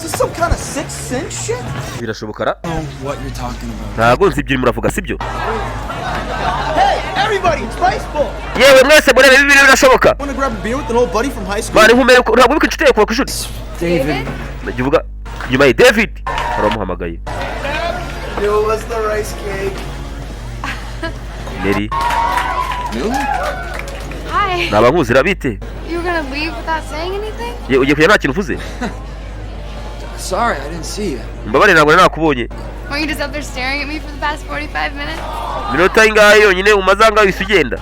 Is this some kind of sixth sense shit? Birashoboka ra? Know what you're talking about. Ntabwo nzi ibyo urimo uravuga, sibyo? Hey, everybody, it's baseball. Yewe mwese, murebe, ibi bintu birashoboka. Want to grab a beer with an old buddy from high school? Bari nkumere, ntabwo wibuka inshuti yawe kuva ku ishuri? David. Najya uvuga nyuma ye David aramuhamagaye. Yo, what's the rice cake? Mary. Hi. Naba nkuzira bite? You were gonna leave without saying anything? Ye, ugiye kujya nta kintu uvuze? Sorry, I didn't see you. Mbabarire, ntabwo nari nakubonye. Weren't you just up there staring at me for the past 45 minutes? Minota ingahe yonyine umaze ahangaha wihise ugenda?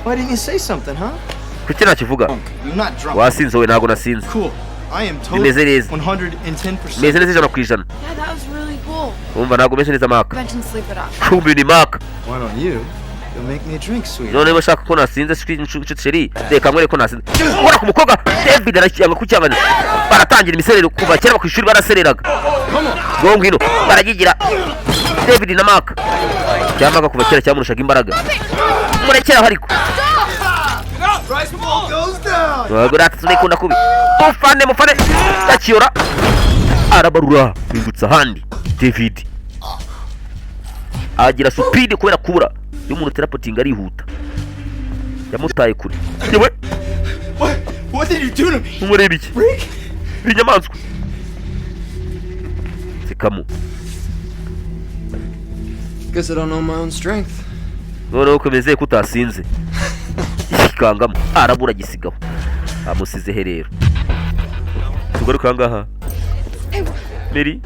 Why didn't you say something, huh? Kuki ntacyo uvuga? You're not drunk. Wasinze wowe? Ntabwo nasinze. Cool. I am totally Bimeze neza. 110%. Meze neza 100%. Yeah, that was really cool. Umva, ntabwo meze neza, Maka. Mention sleep it off. Kumbi ni Maka. Why don't you go make me a drink, sweetie? None niba ushaka ko nasinze, inshuti chérie, reka nkwereke ko nasinze. Ubona ku mukobwa David aracyanga kucyangana, baratangira imiserero. Kuva kera ku ishuri barasereraga ngo ngwino, baragigira David na Maka. Cya Maka kuva kera cyamurushaga imbaraga. Murekeraho ariko. Rice ball goes down. Ntabwo ratsumikunda kubi. Mufane, mufane gakiyora arabarura bingutsa ahandi. David agira speed kubera kubura iyo umuntu teleporting arihuta, yamutaye kure yewe. What? What did you do to me? Nkumureba iki? Freak! Inyamaswa zikamu. Guess I don't know my own strength. Noneho komeze ko utasinze, yikangamo arabura, agisigaho amusize he rero? Tugaruke aha ngaha. Mary,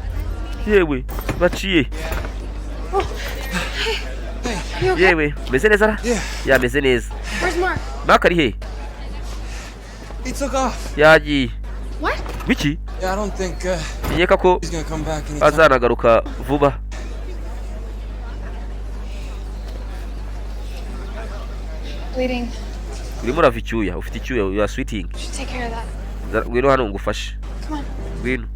yewe baciye. You okay? Yewe, meze neza ra? Yeah. Yameze neza. Where's Mark? Mark ari he? He took off. Yagiye. What? Biki? Yeah, I don't think Nkeka ko he's gonna come back anytime. azanagaruka vuba. Bleeding. Urimo urava icyuya, ufite icyuya, you are sweating. Should take care of that. Ngwino hano ngufashe. Come on. Ngwino.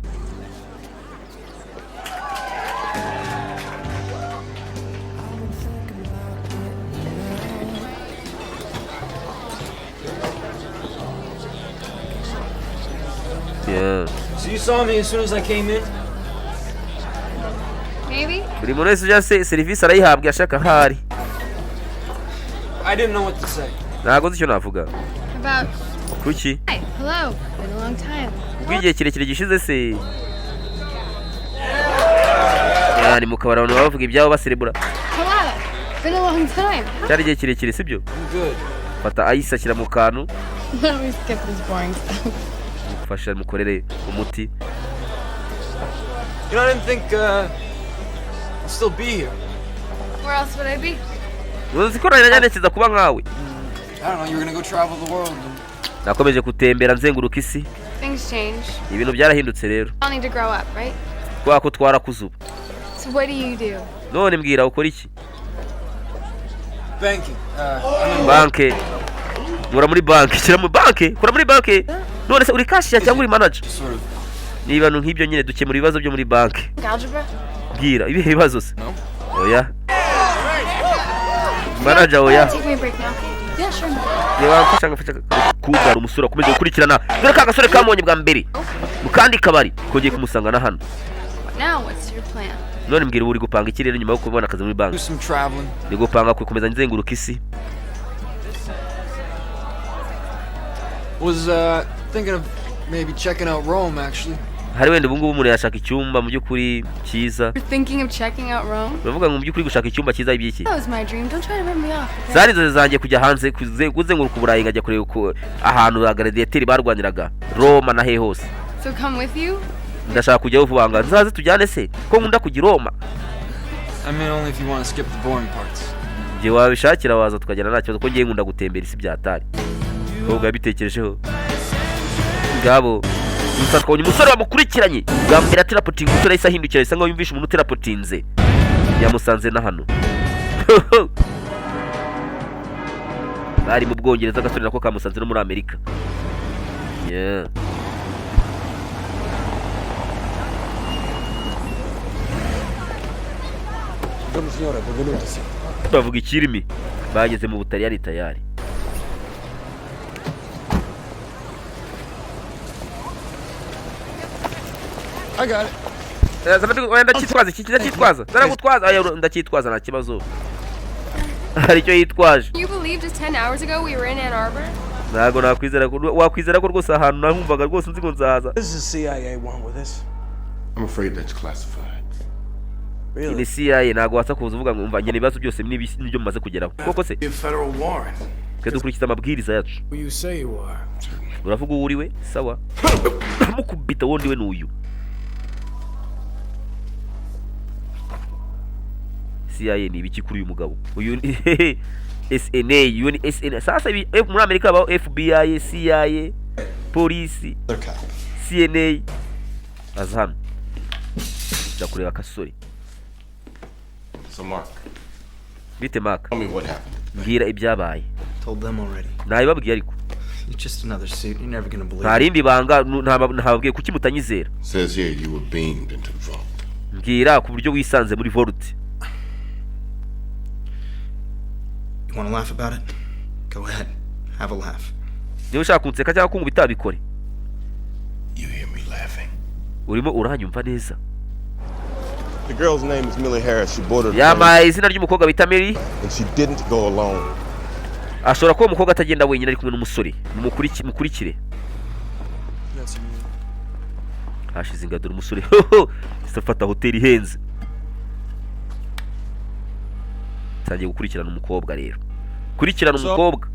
Yeah. So you saw me as soon as I came in? Maybe? Buri muntu wese ujya se serivisi arayihabwa ashaka ahari. I didn't know what to say. Ntabwo nzi icyo navuga. About. Kuki? Hi. Hello. Been a long time. Ubwo kirekire gishize se. Ya, ni mu kabari, abantu baba bavuga ibyabo, baserebura. Hello. Been a long time. Cyari igihe kirekire, sibyo? I'm good. Fata ice ashyira mu kantu. Why don't we skip this boring stuff? Mufasha mukorere umuti. You know, I didn't think I'd still be here. Where else would I be? Uzi ko nanjye ntekereza kuba nkawe. I don't know, you were gonna go travel the world. And Nakomeje gutembera nzenguruka isi. Things change. Ibintu byarahindutse rero. We all need to grow up, right? Kubera ko twarakuze ubu. So what do you do? None mbwira, ukora iki? Banking. I'm in Banke. Nkora muri banki. Shyira muri banki, kora muri banki. None se uri cashier cyangwa uri manager? Just sort of. Ni ibintu nk'ibyo nyine, dukemura ibibazo byo muri banki. Algebra? Bwira, ibihe bibazo se? No. Oya, manager, oya. Take me a break now. Yeah, sure. Niba wamfasha ngafasha kugara umusore akomeje gukurikirana. Dore ka gasore kamubonye bwa mbere mu kandi kabari, kongeye kumusanga na hano. Now, what's your plan? None mbwira, ubu uri gupanga iki rero nyuma yo kubona akazi muri Do banki? some traveling. Ni gupanga gukomeza nzenguruka isi. Was thinking of maybe checking out Rome, actually. Hari wenda ubu ngubu umuntu yashaka icyumba mu by'ukuri cyiza. You're thinking of checking out Rome? Uravuga ngo mu by'ukuri gushaka icyumba cyiza iby'iki? That was my dream. Don't try to rip me off, okay? Zari inzozi zanjye kujya hanze, kuzenguruka Uburayi, nkajya kureba uko ahantu ba gladiateur barwaniraga, Roma na he hose. So come with you? Ndashaka kujyayo vuba ngo nzaze tujyane se, ko nkunda kujya i Roma. I mean, only if you want to skip the boring parts. Igihe wabishakira waza tukajyana, nta kibazo, ko ngiye nkunda gutembera isi byatari. Ahubwo yabitekerejeho ngabo. Gusa twabonye umusore wamukurikiranye bwa mbere ateleportinga. Umusore yahise ahindukira, bisa nkaho yumvishe umuntu uteleportinze, yamusanze na hano bari mu Bwongereza. Agasore nako kamusanze no muri Amerika. Yeah. Buongiorno signore, benvenuto. Bavuga ikirimi, bageze mu Butaliyani tayari. I got it. Oya, ndacyitwaza iki, ndacyitwaza, zaragutwaza. Oya, ndacyitwaza, nta kibazo. Hari icyo yitwaje. Can you believe just 10 hours ago we were in Ann Arbor? Ntabwo nakwizera ko wakwizera ko rwose ahantu nahumvaga rwose nzi ngo nzaza. What does the CIA want with us? I'm afraid that's classified. Iyi ni CIA, ntabwo waza kuza uvuga ngo umva njye ibibazo byose n'ibyo mumaze kugeraho koko se. A federal warrant. Twe dukurikiza amabwiriza yacu. Who you say you are. Uravuga uwo uriwe, sawa. Mukubita wundi we n'uyu CIA ni ibiki kuri uyu mugabo? Uyu ni SNA, uyu ni SNA. Sasa ibi muri Amerika habaho FBI, CIA, polisi, Other cop. CNA. Aza hano jya kureba akasore. So, Mark, Bite, Mark? tell me what happened. Mbwira ibyabaye. Told them already. Ntabibabwiye ariko. It's just another suit. You're never gonna believe Nta it. rindi banga ntababwiye. Kuki mutanyizera? Says here you were beamed into the vault. Mbwira ku buryo wisanze muri vault. You wanna laugh about it? Go ahead. Have a laugh. Niba ushaka kunseka cyangwa kunkubita, bikore. You hear me laughing? Urimo uranyumva neza? The girl's name is Millie Harris. She boarded a plane Yampaye izina ry'umukobwa bita Mary. and she didn't go alone. Ashobora kuba umukobwa atagenda wenyine, ari kumwe n'umusore. Mukurikire. That's a Hashize ingadura umusore ahise afata hoteli ihenze. Tangiye gukurikirana umukobwa rero, kurikirana umukobwa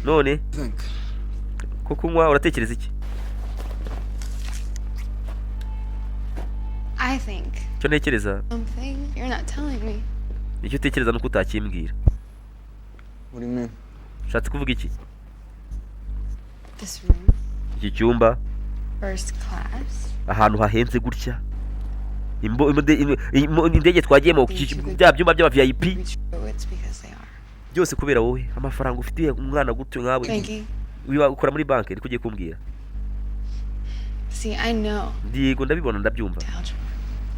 none. Think. Ko kunywa, uratekereza iki? I think Icyo ntekereza something you're not telling me. Icyo utekereza nuko utakimbwira. What do you mean? Ushatse kuvuga iki? This room, Iki cyumba, first class. Ahantu hahenze gutya, indege twagiyemo, bya byumba by'aba VIP. Be true, it's because they are. Byose kubera wowe, amafaranga ufitiye umwana gutyo nkawe. Thinking. Wiba ukora muri banki, niko ugiye kumbwira? See, I know. Yego, ndabibona, ndabyumva. Algebra.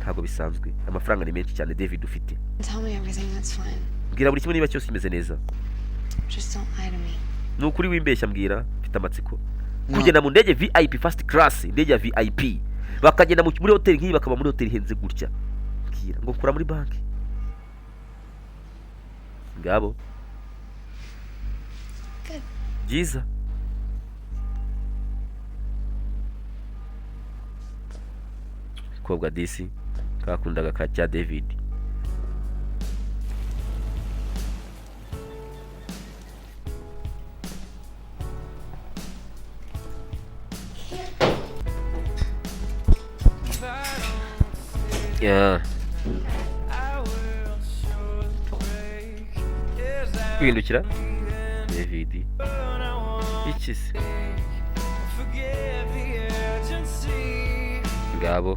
Ntabwo bisanzwe, amafaranga ni menshi cyane David ufite. Tell me everything, that's fine. Mbwira buri kimwe niba cyose kimeze neza. Just don't lie to me. Ni ukuri wimbeshya, mbwira, mfite amatsiko. Kugenda mu ndege VIP first class, indege ya VIP, bakagenda muri hoteli nk'iyi, bakaba muri hoteli ihenze gutya, mbwira ngo kura muri banki ngabo. Good. Byiza. Kobwa disi kakundaga ka cya David. Yeah. Guhindukira David iki se ngabo?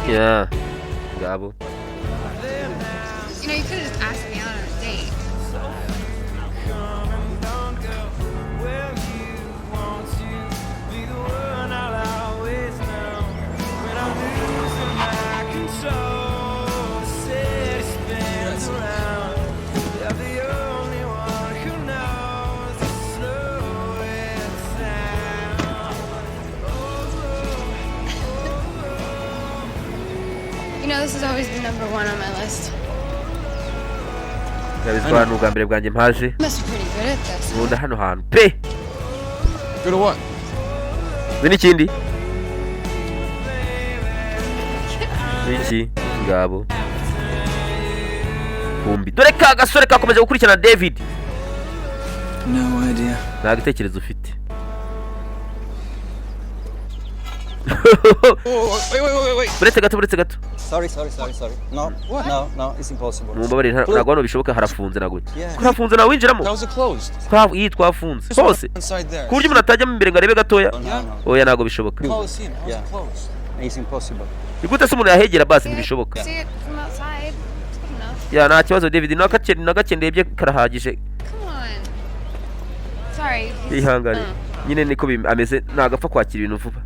Yeah. Ngabo. You could have just asked me out on a date. This has always been number one on my list. Ndabizwa ni ubwa mbere bwanjye mpaje. You must be pretty good at this. Nkunda hano hantu pe. Good at what? Uzi n'ikindi iki ngabo kumbi, dore ka gasore kakomeje gukurikirana David. No idea. Nta gitekerezo ufite. Oh, wait, wait, wait, wait. Buretse gato, buretse gato. Sorry, sorry, sorry, sorry. No, no, no, it's impossible. Mumbabarire, ntabwo hano bishoboka, harafunze, ntabwo Yeah. harafunze, nawe winjiramo. How's it closed? Iyi twafunze hose Inside there. ku buryo umuntu atajyamo imbere ngo arebe gatoya. No, no, Oya, ntabwo bishoboka. Coliseum. How's Yeah. it closed? It's impossible. Ni gute se umuntu yahegera? Basi ntibishoboka. See it from outside. It's good enough. Ya, nta kibazo David, nagake nagake ndebye karahagije. Come on. Sorry. Ihangane nyine, niko ameze, ntabwo apfa kwakira ibintu vuba.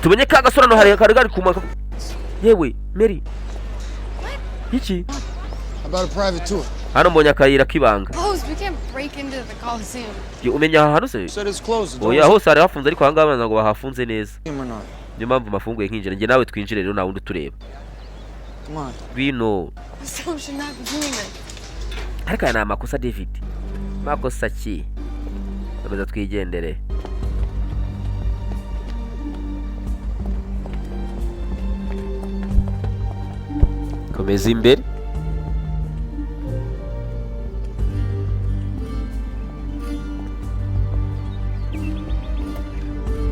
Tumenye ka gasore hano hari kari kari kumaka. Yewe Mary, iki? How about a private tour? Hano mbonye akayira k'ibanga. Closed. We can't break into the Coliseum. Yo, umenya aha hantu se? Said it's closed. The Oya, door's hose hari hafunze, ariko ahangaha ntabwo bahafunze neza. or not. Niyo mpamvu mafunguye nkinjira, njye nawe twinjire rero, nta wundi utureba. Come on. Ngwino. So should not be doing this. Ariko aya ni amakosa David, makosa ki? Komeza twigendere. Komeza imbere.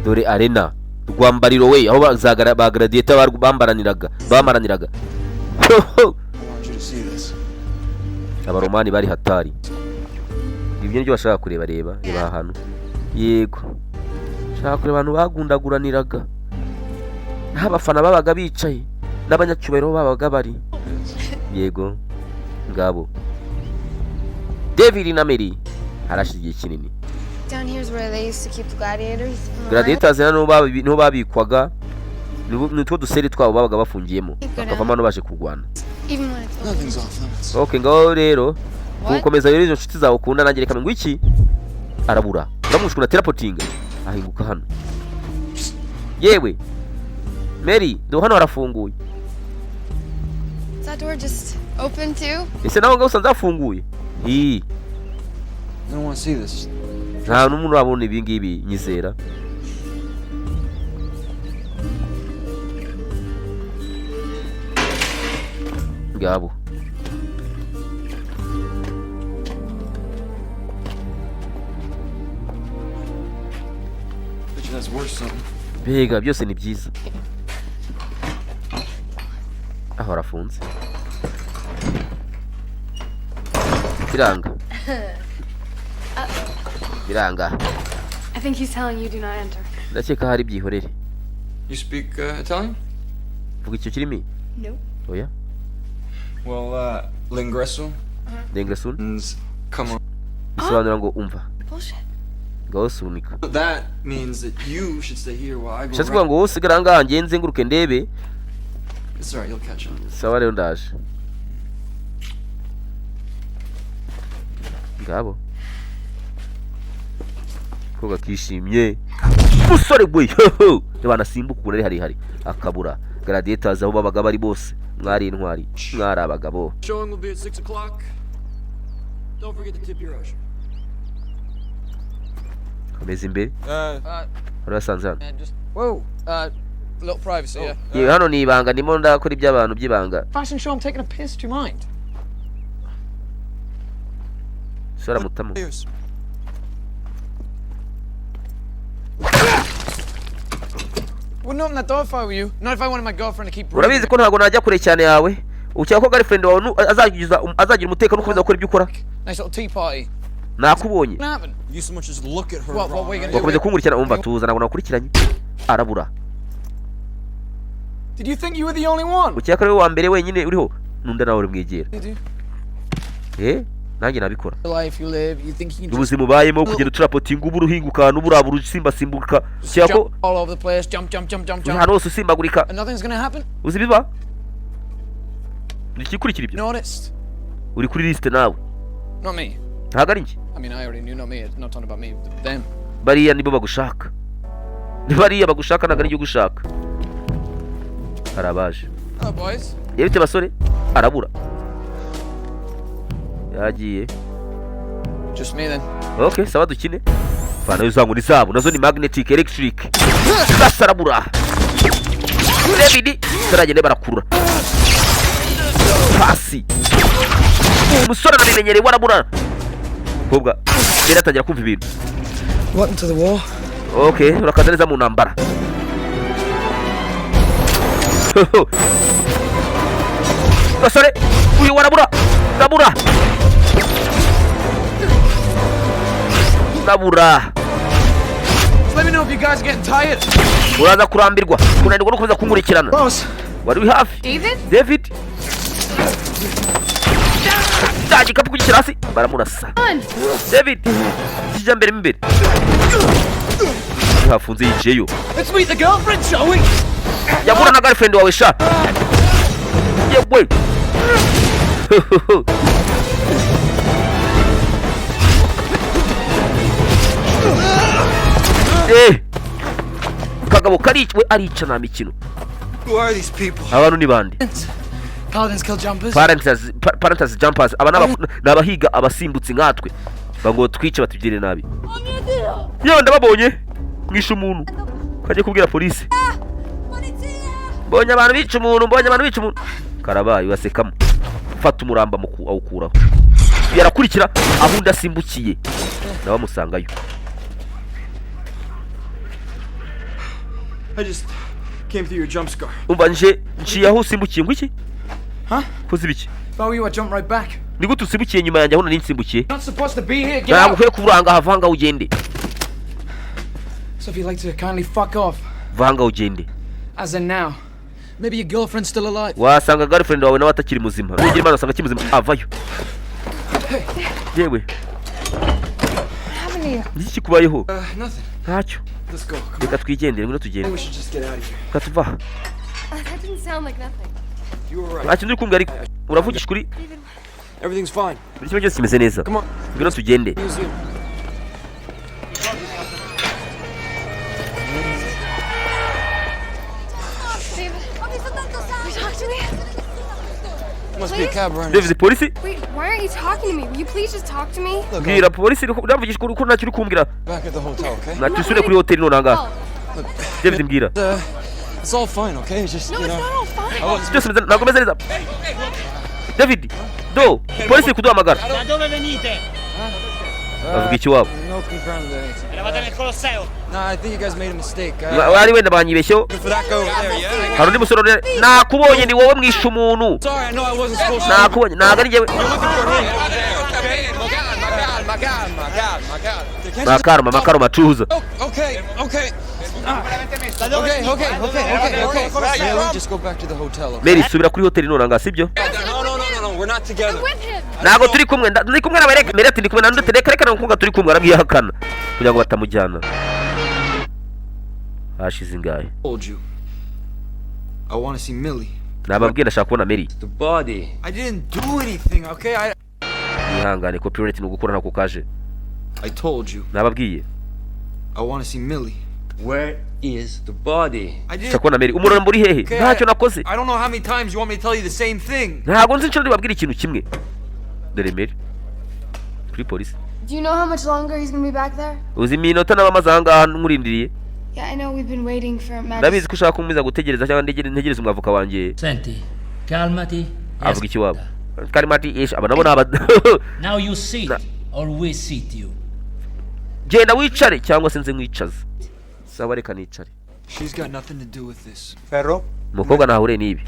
Dore arena, rwambariro we, aho ba gladiator bambaraniraga, bamaraniraga. I want you to see this. Abaromani bari hatari. Ibyo nibyo bashaka kureba. Reba, reba aha hantu. Yego, shaka kureba abantu bagundaguraniraga, aho abafana babaga bicaye n'abanyacyubahiro babaga bari. Yego, ngabo David na Mary. Harashize igihe kinini. Down here's where they used to keep the gladiators. Am I right? Gladiators rero niho babikwaga, ni two duseri twabo babaga bafungiyemo, bakavamo hano baje kurwana. Even when it's open. Nothing's off limits. Okay, ngaho rero What? gukomeza rero izo nshuti zawe ukunda, nanjye reka ngo iki. Arabura, uramushukuna, teleportinga, ahinguka hano. Yewe Mary, do hano harafunguye. Is that door just open too? Ese nawe ngaho usanze hafunguye? Ii. I don't want to see this. Nta n'umuntu urabona ibi ngibi, nyizera. Ngabo. Bet you that's worth something. Mbega byose ni byiza! Aho harafunze, biranga, biranga. I think he's telling you do not enter. Ndakeka hari, byihorere. You speak Italian? Vuga icyo kirimi? No. Oya. Well, l'ingresso L'ingresso means come on. Bisobanura ngo umva. Bullshit. Ngaho sunika. That means that you should stay here while I go. Bishatse kuvuga ngo wowe usigara aha ngaha, ngenze nguruke ndebe. It's alright, you'll catch on. Sawa rero, ndaje. Ngabo koga kishimye musore gwe banasimbuka ukuntu ari harehare, akabura. Gladiators aho babaga bari bose, mwari intwari, mwari abagabo. Showing will be at 6 o'clock. Don't forget to tip your usher. Komeza imbere. Wari wasanze hano. Just whoa, little privacy, yeah. Yewe, hano ni ibanga, ndimo ndakora iby'abantu by'ibanga. Fashion show. I'm taking a piss. Do you mind? Sora mutamo. Cheers. Wouldn't open that door if I were you. Not if I wanted my girlfriend to keep breathing. Urabizi ko ntabwo najya kure cyane yawe. Ukeka ko girlfriend wawe azagira umutekano ukomeza gukora ibyo ukora? Nice little tea party. Nakubonye. What happened? You so much as look at her What wrong, were you gonna right? do? Wakomeza kunkurikirana. Umva, tuza, ntabwo nakurikiranye. Arabura. Did you think you were the only one? Ukeka ko ari wowe wa mbere wenyine uriho? N'undi nawe urimwegera. Did you? Eh, nanjye nabikora. The life you live, you think you can just Ubuzima ubayemo, kugenda uturapotinga, uba uruhinguka ahantu, uburabura, usimbasimbuka, ukeka ko jump all over the place, jump, jump, jump, jump, jump, ahantu hose usimbagurika and nothing's gonna happen? uzi ibiba ikikurikira ibyo? Noticed? Uri kuri lisite nawe. Not me. Ntabwo ari njye. I mean, I already knew. Not me. It's not talking about me. Them. Bariya nibo bagushaka, ni bariya bagushaka, ntabwo ari njye ugushaka. Hari abaje. Hello, boys. Yebite basore, arabura, yagiye. Just me then. Okay, sawa, dukine. Vanayo za nkoni zabo, nazo ni magnetic electric. Gasarabura David taragende, barakurura hasi. Umusore arabimenyereye, warabura. Mukobwa rero atangira kumva ibintu. Welcome to the war. Okay, urakaza neza mu ntambara. Gasore uyu warabura, ndabura, ndabura. Just let me know if you guys are getting tired. Uraza kurambirwa, kunanirwa no kuza kunkurikirana. Boss. Wari uri hafi. David? David, cya gikapu kugishyira hasi, baramurasa. David, kijya mbere imbere hafunze, yicayeyo. Let's meet the girlfriend, shall we? Yahura na girlfriend wawe sha. Yewe, kagabo karica, we arica, nta mikino. Who are these people? Abantu ni bande? Paladins kill jumpers. Parentheses, parentheses jumpers. Aba ni abahiga abasimbutsi nkatwe, ngo twice batugirire nabi. Yewe, ndababonye, mwishe umuntu. Kajye kubwira polisi, mbonye abantu bica umuntu, mbonye abantu bica umuntu. Karabaye, basekamo. Fata umuramba mu awukuraho, yarakurikira aho undi asimbukiye, nawe amusangayo. I just came through your jump scar. Umva, nje nciye aho usimbukiye. Ngo iki? Huh? Koze ibiki? If I were you, I'd jump right back. Ni gute usimbukiye nyuma yanjye aho nari nsimbukiye? You're not supposed to be here. Get Ntabwo out. ukwiye kuba uri ahangaha, vanga ugende. So if you'd like to kindly fuck off, Vanga ugende. as in now. Maybe your girlfriend's still alive. Wasanga girlfriend wawe nawe atakiri muzima. Nugira Imana wasanga akiri muzima. Avayo. Yewe. What happened to you? Niki kikubayeho? Nothing. Ntacyo. Let's go. Come on. Reka twigendere, ngwino tugende. We should just get out of here. Reka tuva aha. That didn't sound like nothing. You were right. Nta kintu uri kumbwira, ariko uravugisha ukuri. Everything's fine. Buri kimwe cyose kimeze neza. Come on. Ngwino tugende. Museum. David, will you talk to me? Must be a cab runner. David, polisi. Wait, why aren't you talking to me? Will you please just talk to me? Look, Bwira polisi, uravugisha ukuri ko ntacyo uri kumbwira. back at the hotel, okay? Ntacyo, usubire kuri hoteli none ahangaha. Oh, David, mbwira. It's all fine, okay? It's just, no, you it's know. not all fine. Byose ntabwo meze neza, David. Do polisi iri kuduhamagara. Da dove venite? Bavuga iki wabo? No confirmed that. Eravate nel Colosseo? Nah, I think you guys made a mistake. Ari wenda banyibeshyeho. For that guy over there, yeah? Hari undi musore nakubonye, ni wowe mwishe umuntu. Sorry, I know I wasn't supposed to. Nakubonye, ntabwo ari njyewe. Makaruma, makaruma, tuza. Okay, okay. Okay, okay, okay, okay, okay. Mary, just go back to the hotel, okay? Mary, subira kuri hoteli none ahangaha, sibyo? No, no, no, no, no, we're not together. I'm with him. Ntabwo turi kumwe, ndi kumwe nawe. Reka. Mary ati ndi kumwe na ndetse. Reka, reka, ntabwo turi kumwe. Aramwihakana kugira ngo batamujyana. Hashize ingahe? Told you. I want to see Millie. Nababwiye, ndashaka kubona Mary. The body. I didn't do anything, okay? I Ihangane, copyright ni ugukora ntako kaje. I told you. Nababwiye. I want to see Millie. Where is the body? I Ndashaka didn't. kubona Mary. Umurambo uri hehe? Okay, Ntacyo nakoze. I don't know how many times you want me to tell you the same thing. Ntabwo nzi inshuro ndibabwira ikintu kimwe. Dore Mary kuri polisi. Do you know how much longer he's gonna be back there? Uzi iminota naba maze ahangaha nkurindiriye? Yeah, I know we've been waiting for Magic. Ndabizi ko ushaka kumwiza gutegereza cyangwa ntegereze umwavoka wanjye. Senti, calmati e Avuga iki wabo? Karimati ish, aba nabo ni aba. Now you sit or we sit you. Genda wicare cyangwa se nze nkwicaze. Sawa, reka nicare. She's got nothing to do with this. Ferro? Umukobwa ntahuriye n'ibi.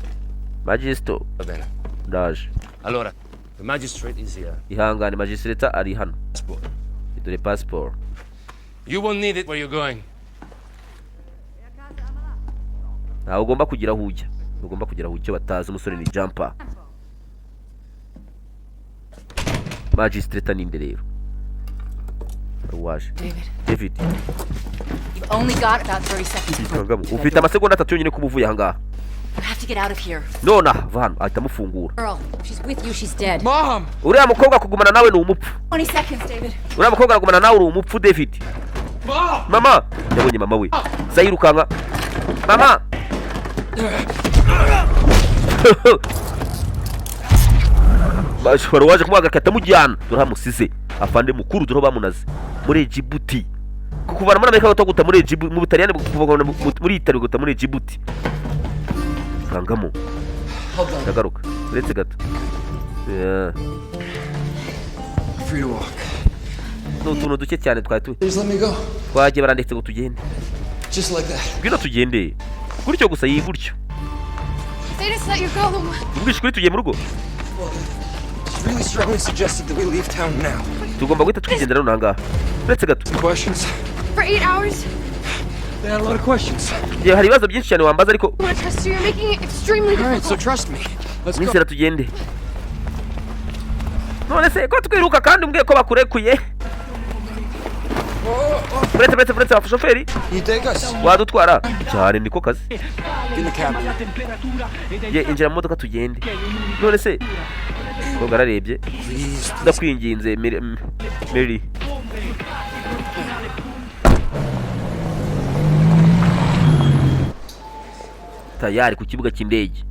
Magisto. Va bene. Ndaje. Allora, the magistrate is here. Ihangane, magistrate ari hano. Passport. Dore passport. You won't need it where you're going. Ntawe ugomba kugira aho ujya, ugomba kugira aho icyo batazi. Umusore ni jumper. Magistrate ninde rero? Hari uwaje. David, David. you've only got about 30 seconds before Kagame, ufite amasegonda 3 yonyine kuba uvuye ahangaha. You have to get out of here. Nonaha, va hano. Ahita amufungura. Girl, she's with you, she's dead. Mom! Uriya mukobwa kugumana nawe ni umupfu. 20 seconds, David. Uriya mukobwa aragumana nawe, uri umupfu, David. Mama, yabonye mama we zayirukanka. Mama bashobora waje kumuhagarika, atamujyana. Dore hamusize afande mukuru, dore aho bamunaze muri Egibuti. Kuvana muri Amerika guta muri Egibuti, mu Butaliyani, kuva muri Itali guta muri Egibuti. Kangamo. Hold on. Ndagaruka, uretse gato. Yeah. Free to walk. Ni utuntu duke cyane twari tu Please let me go. Twagiye, baranditse ngo tugende. Just like that. Ngwino tugende gutyo gusa, yi gutyo. They just let you go. Uvugisha ukuri, tugiye mu rugo? It's really strongly suggested that we leave town now. Tugomba guhita twigendera nonaha ngaha, uretse gato. Questions? For 8 hours? They had a lot of questions. Yewe, hari ibibazo byinshi cyane wambaza, ariko I want to trust you. You're making it extremely All right, so difficult. trust me. Let's go. Mwizera, tugende. None se ko twiruka kandi umbwiye ko bakurekuye? Uretse, uretse, uretse, shoferi. You take us. Wadutwara cyane, niko kazi. In the cab. Ye, injira mu modoka tugende. None se koga ararebye? Please, please. Ndakwinginze, Mary, Mary. Tayari ku kibuga cy'indege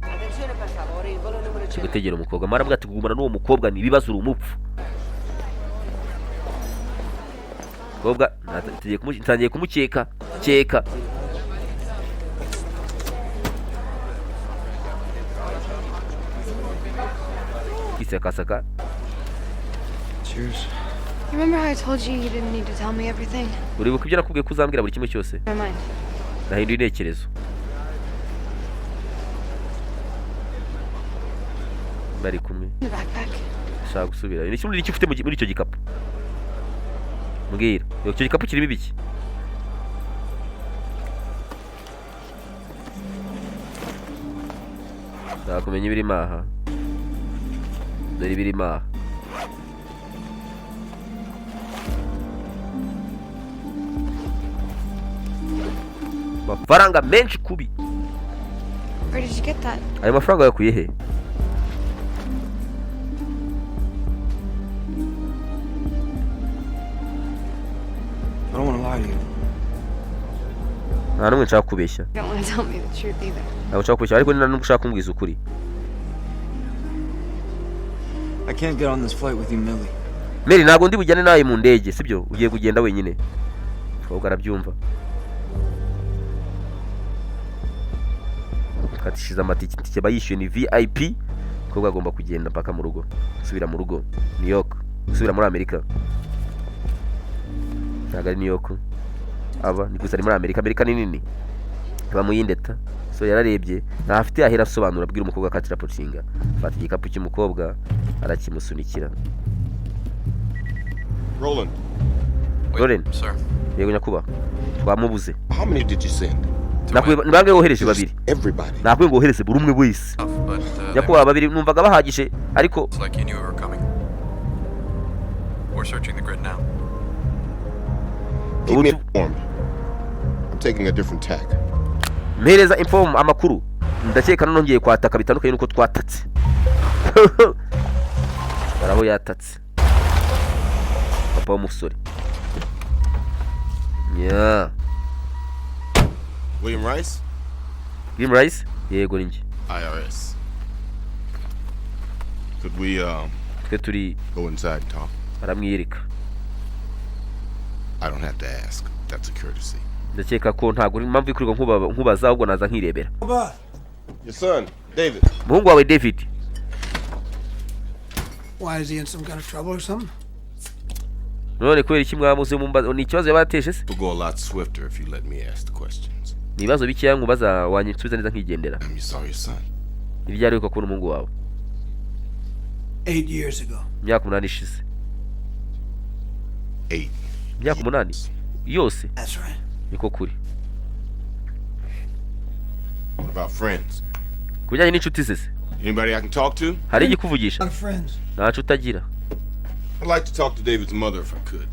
gutegera umukobwa, maravuga ati kugumana n'uwo mukobwa ni ibibazo, uri umupfu. Mukobwa ntangiye kumukeka keka. Kisakasaka. Cheers. You remember how I told you you didn't need to tell me everything? Uribuka ibyo nakubwiye ko uzambwira buri kimwe cyose? Never mind. Nahinduye intekerezo, bari kumwe. The backpack. Shaka gusubira. Ni kimwe icyo ufite muri icyo gikapu? Mbwira, icyo gikapu kirimo ibiki? Shaka kumenya ibirimo aha. Dore ibirimo aha. Amafaranga menshi kubi. Where did you get that? Ayo mafaranga wayakuye he? I don't want to lie to you. Nta n'umwe nshaka kubeshya. You don't want to tell me the truth either. Ntabwo nshaka kubeshya, ariko ni nta n'umwe ushaka kumbwiza ukuri. I can't get on this flight with you, Millie. Mary, ntabwo ndi bujyane nawe mu ndege, sibyo? Ugiye kugenda wenyine. Umukobwa arabyumva, katishize amatike, itike bayishyuye, ni VIP. Umukobwa agomba kugenda mpaka mu rugo, gusubira mu rugo New York, gusubira muri Amerika. Ntabwo ari New York aba ni gusa, ari muri Amerika. Amerika ni nini, aba mu yindi eta. So yararebye, ntafite yahera asobanura, abwira umukobwa ko atirapotinga. Afata igikapu cy'umukobwa arakimusunikira. Roland, Roland. Sir. Yego nyakubahwa, twamubuze. How many did you send? Nakubwiye, ni bangahe wohereje? Babiri. Everybody. Nakubwiye ngo wohereze buri umwe wese. But Nyakubahwa, babiri numvaga bahagije, ariko it's like you knew we were coming. We're searching the grid now. Keep me informed. I'm taking a different tack. Mpereza inform, amakuru. Ndakeka nongeye kwataka bitandukanye nuko twatatse. Baraho yatatse papa w'umusore nya. William Rice? William Rice, yego ni njye. IRS. Could we twe turi go inside and talk? Aramwiyereka. I don't have to ask. That's a courtesy. Ndakeka ko ntabwo uri impamvu ikurirwa nkubaza, ahubwo naza nkirebera. Your son, David. Umuhungu wawe David. Why, is he in some kind of trouble or something? None kubera iki mwamuze mumbaza? Ni ikibazo yaba yateje se? We'll go a lot swifter if you let me ask the questions. Ni ibibazo bikeya nkubaza, wanyisubiza neza nkigendera. You saw your son. Ni ryari wibuka kubona umuhungu wawe? 8 years ago. Imyaka 8 ishize. 8. Imyaka 8 yose. That's right. Niko kuri. What about friends? Ku bijyanye n'inshuti ze se? Anybody I can talk to? Hari igikuvugisha? Lot of friends. Nta nshuti agira. I'd like to talk to David's mother if I could.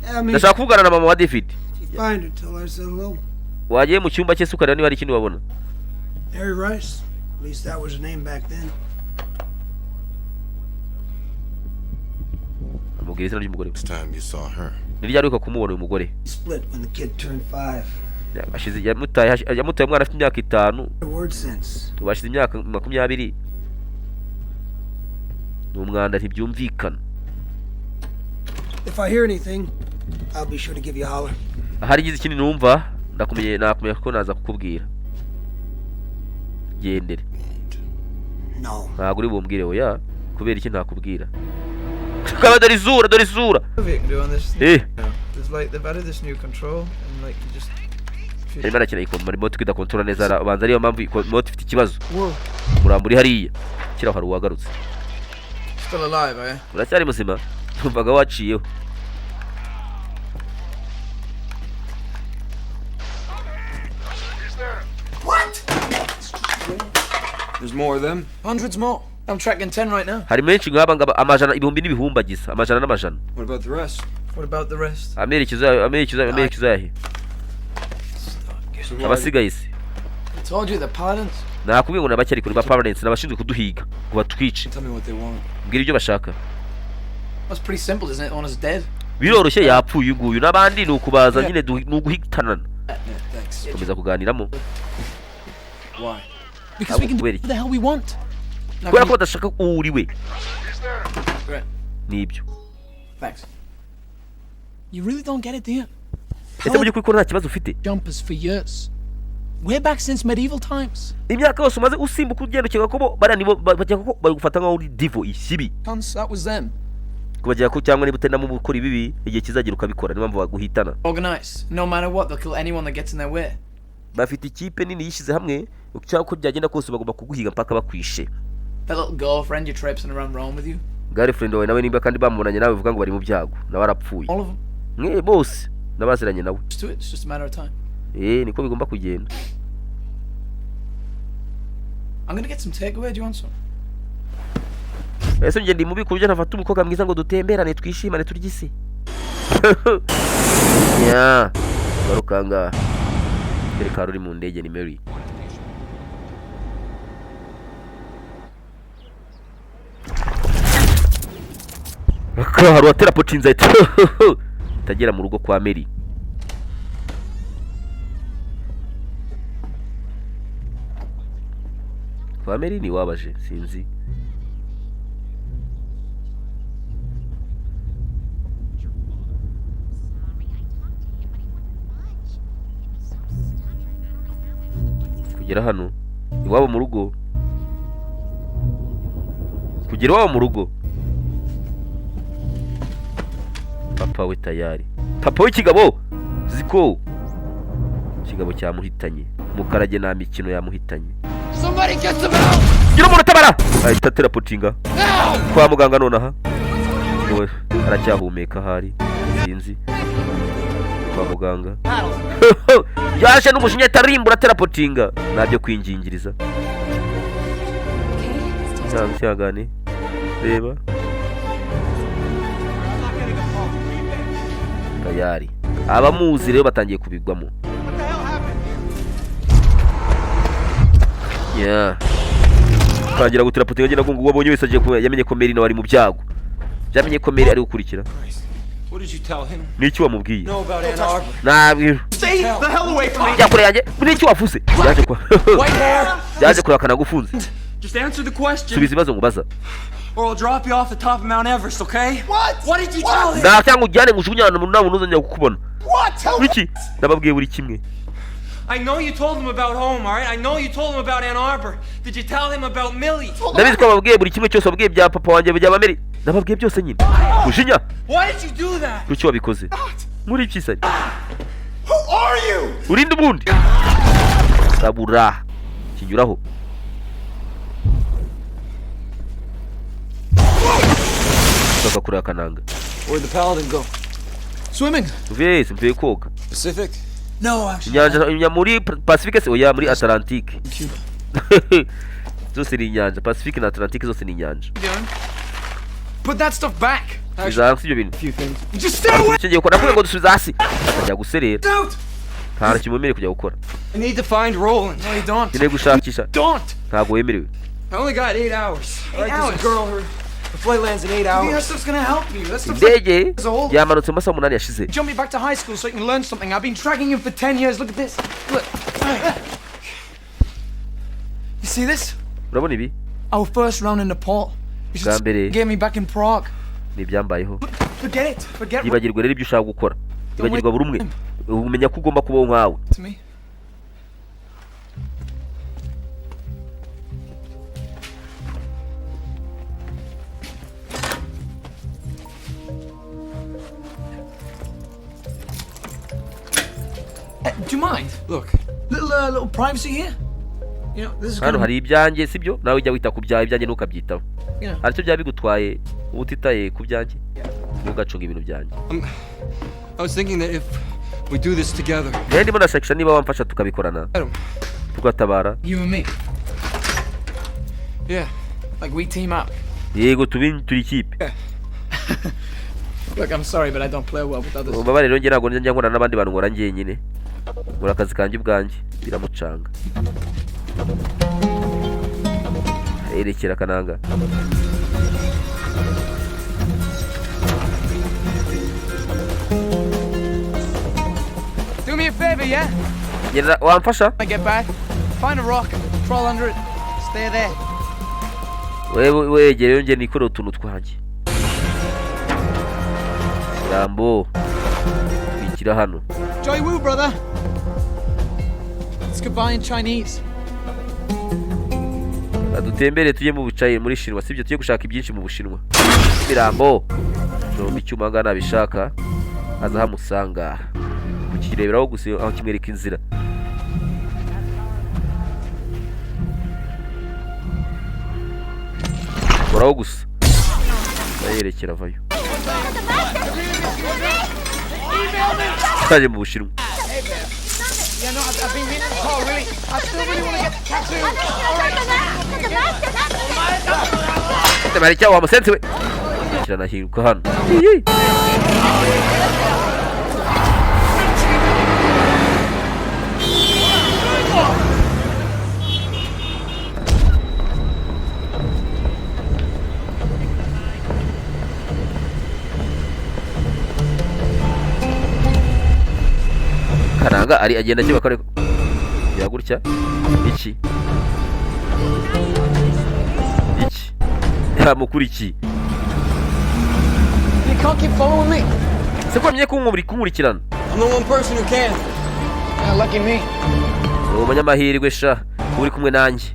Yeah, I mean, Ndashaka kuvugana na mama wa David. if you find her, tell her I said hello. Wagiye mu cyumba cye se ukareba niba hari ikindi wabona? Mary Rice. At least that was her name back then. Amubwira izina ry'umugore we. Last time you saw her. Ni ryari wibuka kumubona uyu mugore? Split when the kid turned 5. Ashize yamutaye umwana afite imyaka 5. A word since. Ubu hashize imyaka 20. Ni umwanda, ntibyumvikana. If I hear anything, I'll be sure to give you a holler. Ahari ngize ikindi numva, ndakumenye, nakumenya ko naza kukubwira. Gendere. No. Ntabwo uri bumbwire? Oya, kubera iki ntakubwira? Kaba dore isura, dore isura. You can do on this. Eh. There's like they've added this new control and like you just. Arimo arakina iyi remote idakontorora neza, abanza ariyo mpamvu iyi remote ifite ikibazo. Whoa. Umurambo uri hariya kiriya, hari uwagarutse. Still alive, eh? Uracyari muzima, numvaga waciyeho. What? There's more of them? Hundreds more. I'm tracking 10 right now. Hari menshi nk'aba ngaba, amajana, ibihumbi n'ibihumbagiza, amajana n'amajana. What about the rest? What about the rest? Amerekezo yayo, amerekezo yayo, amerekezo yahe? Abasigaye se? I told you, the paladins. Nakubwiye ngo nabake, ariko ni ba parents, n'abashinzwe kuduhiga ngo batwice. Tell me what they want. Mbwira ibyo bashaka. That's pretty simple, isn't it? The one is dead. Biroroshye, yapfuye uyu nguyu n'abandi ni ukubaza nyine, ni uguhitanana. Yeah, thanks. Komeza kuganiramo. Why? Because we can do Kubera iki? what the hell we want. Now, Kubera can ko badashaka uwo uri we. Right. Nibyo. Thanks. You really don't get it, do you? Ese mu by'ukuri ko nta kibazo ufite? Jumpers for years. Way back since medieval times. Imyaka yose umaze usimbuka ugenda, ukeka ko bo bariya nibo bakeka ko bagufata nk'aho uri divo ishybi. Cons, that was them. Kubagira ko cyangwa niba utarimo gukora ibibi, igihe kizagera ukabikora, niyo mpamvu baguhitana. Organized. No matter what, they'll kill anyone that gets in their way. Bafite ikipe nini yishyize hamwe, cyangwa uko byagenda kose bagomba kuguhiga mpaka bakwishe. That little girlfriend you're traipsing around Rome with you. Girlfriend wawe nawe, nimba kandi bamubonanye nawe bivuga ngo bari mu byago, nawe arapfuye. All of them. Mwe bose n'abaziranye nawe. Just do it. It's just a matter of time. Eh, niko bigomba kugenda. I'm gonna get some takeaway. Do you want some? Ese njye ndi mubi ku buryo ntafata umukobwa mwiza ngo dutemberane, twishimane, turye isi ya garuka ngaha? Reka uri mu ndege ni Mary. Hari uwatera potinze ahita itagera mu rugo kwa Mary. Kwa Mary ni wabaje, sinzi. Kugera hano iwabo mu rugo, kugera iwabo mu rugo, papa we tayari, papa w'ikigabo ziko ikigabo cyamuhitanye, mukarage nta mikino, yamuhitanye. Somebody get some help! Gira umuntu utabara, ahita atera potinga kwa muganga nonaha. Ngo aracyahumeka ahari, sinzi. Kwa muganga yaje n'umujinya, atarimbura, atera potinga, ntabyo kwingingiriza. Cyangwa reba tayari abamuzi rero batangiye kubigwamo. Yeah. Tangira gutira potinga agenda ngo uwo abonye wese agiye kuba yamenye ko Mary nawe ari mu byago, byamenye ko Mary ari gukurikira. What did you tell him? Niki wamubwiye? Know about Ann Arbor? Nabwira. Stay the hell away from me! Jya kure yanjye. Niki wavuze? Yaje kwa White hair! yaje kureba kanagufunze. Just answer the question, Subiza ibibazo ngubaza. or I'll drop you off the top of Mount Everest, okay? What? What did you tell him? Nta cyangwa ujyane ngujugunye ahantu nta muntu uzongera kukubona. What? Tell Wiki nababwiye buri kimwe. I know you told him about home, all right? I know you told him about Ann Arbor. Did you tell him about Millie? Ndabizi ko wababwiye buri kimwe cyose, wabwiye bya papa wanjye, bya Mary, nababwiye byose nyine. Mujinya. Why did you do that? Kuki wabikoze muri byisari? Who are you? Urinde ubundi sabura kinyuraho. Ushaka kureba akananga. Where'd the paladin go? Swimming. Mvuye mvuye koga. Pacific? No, actually. Inyanja muri Pacifique se? Oya, muri Atlantique. Cuba. Zose ni inyanja, Pacifique na Atlantique zose ni inyanja. Put that stuff back. Subiza hasi ibyo bintu. Few things. Just stay away. Icyo gihe ukora nakubwiye ngo dusubiza hasi, akajya guserera. Out. Nta kintu wemerewe kujya gukora. I need to find Roland. No, you don't. Nkeneye gushakisha. Don't. Ntabwo wemerewe. I only got 8 hours. All right, there's Hours? a girl. Her flight lands in 8 You think that hours. stuff's gonna help you? That stuff's like Indege years old. yamanutse mu masaha 8 yashize. Jump me back to high school so you can learn something. I've been tracking him for 10 years. Look at this. Look. You see this? Urabona ibi? Our first round in Nepal. You should Bwa mbere. get me back in Prague. Ni ibyambayeho. Forget it. Forget Yibagirwa rero ibyo ushaka gukora, ibagirwa buri umwe, umenya ko ugomba kubaho nkawe. to me. Do you mind? Look, Little privacy here. This is Hano kind of, hari ibyanjye, sibyo? Nawe ujya wita ku byawe, ibyanjye ntukabyitaho. Hari icyo byaba bigutwaye uba utitaye ku byanjye, ntugacunge ibintu byanjye. I was thinking that if we do this together, Rero ndimo ndashakisha niba wamfasha tukabikorana, tugatabara. You and me. Yeah. Like we team up. Yego, tubi turi ikipe. Look, I'm sorry, but I don't play well with others. Ubabare rero, njye ntabwo njya nkorana n'abandi bantu, nkora njyenyine, nkora akazi kanjye ubwanjye. Biramucanga, arerekera akananga. Do me a favor, yeah? Gerera, wamfasha? I get back, find a rock, crawl under it, stay there. Wewe wegere, njye nikorere utuntu twanjye. Rambo twikira hano. Joy Woo, brother. It's goodbye in Chinese. Dutembere tujye mu bucayi muri Shinwa, sibyo? Tujye gushaka ibyinshi mu Bushinwa. Mirambo jomba icyuma ngaha, nabishaka aza ahamusanga kukireberaho gusa, aho kimwereka inzira. Koraho gusa, ayerekera avayo. Twaje mu Bushinwa. Yeah, no, I've been meaning to call, really. I still really want to get the tattoo. All right. Temari cyawo wa musensi we, kiranahinguka hano. Iyi. Karanga ari agenda akiba kare ya gutya. Iki iki yamukurikiye. You can't keep following me. Se ko wamenye ko kunkurikirana? I'm the one person who can. Yeah, lucky me. Uri umunyamahirwe sha, kuba uri kumwe nanjye.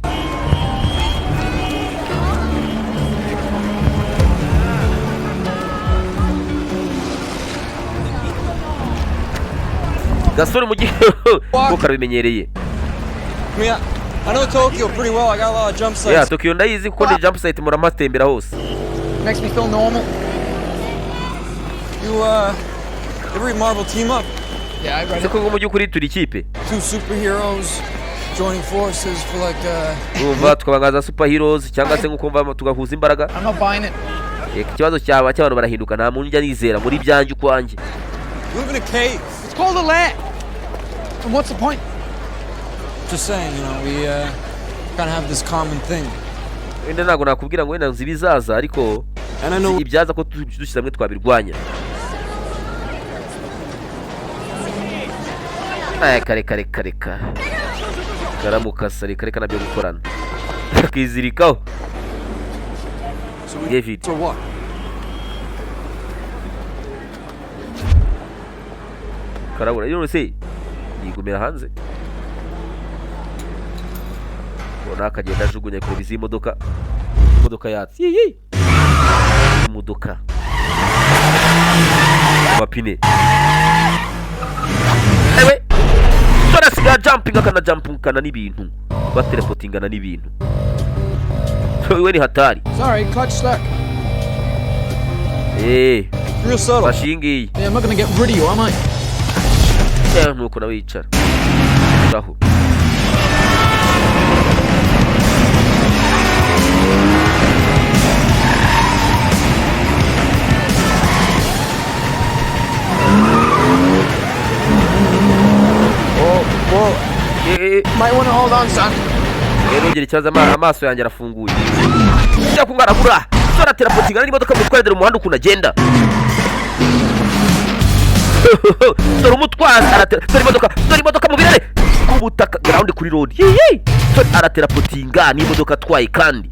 Gasore mu gihe ko karabimenyereye. I mean, I know Tokyo pretty well. I got a lot of jump sites. Ya, Tokiyo ndayizi kuko ni jump site, muramatembera hose. Makes me feel normal. You ever read Marvel Team Up? Yeah, I read Se it. ko mu by'ukuri turi ikipe? Two superheroes joining forces for like Urumva tukaba nka za superheroes, cyangwa se nk'uko mva tugahuza imbaraga. I'm not buying it. Reka, ikibazo cyaba cy'abantu barahinduka, nta muntu ujya nizera muri byanjye ukwanjye. You live in a cave. It's called a lair. And what's the point? Just saying, we kind of have this common thing. Wenda ntabwo nakubwira ngo wenda nzi ibizaza, ariko And I know ibyaza ko dushyize hamwe twabirwanya. Aya, kare kare kare kare karamukasa, reka reka, nabyo gukorana akizirikaho. So we David. For what? Karabura none se yigumira hanze, ubona akagenda ajugunya kureba izi modoka, imodoka yatse iyi imodoka amapine. Ewe dore asigaye jumping, akana jumpingana n'ibintu, bateleportingana n'ibintu, we ni hatari. Sorry, clutch stuck. Eh. Real subtle. Fashe iyi ngiyi. Yeah, I'm not gonna get rid of you, am I? Eh, nuko nawe yicara aho. Oh, whoa. Eh, eh. Might wanna hold on, son. Rero ngira ikibazo, amaso yanjye arafunguye, njya kungaragura. Sora terapotingana n'imodoka mutwara, dore umuhanda ukuntu agenda, dore umutwazi aratera, dore imodoka, dore imodoka mu birere, ku butaka, ground, kuri road. Yiyi, dore araterapotinga n'imodoka atwaye kandi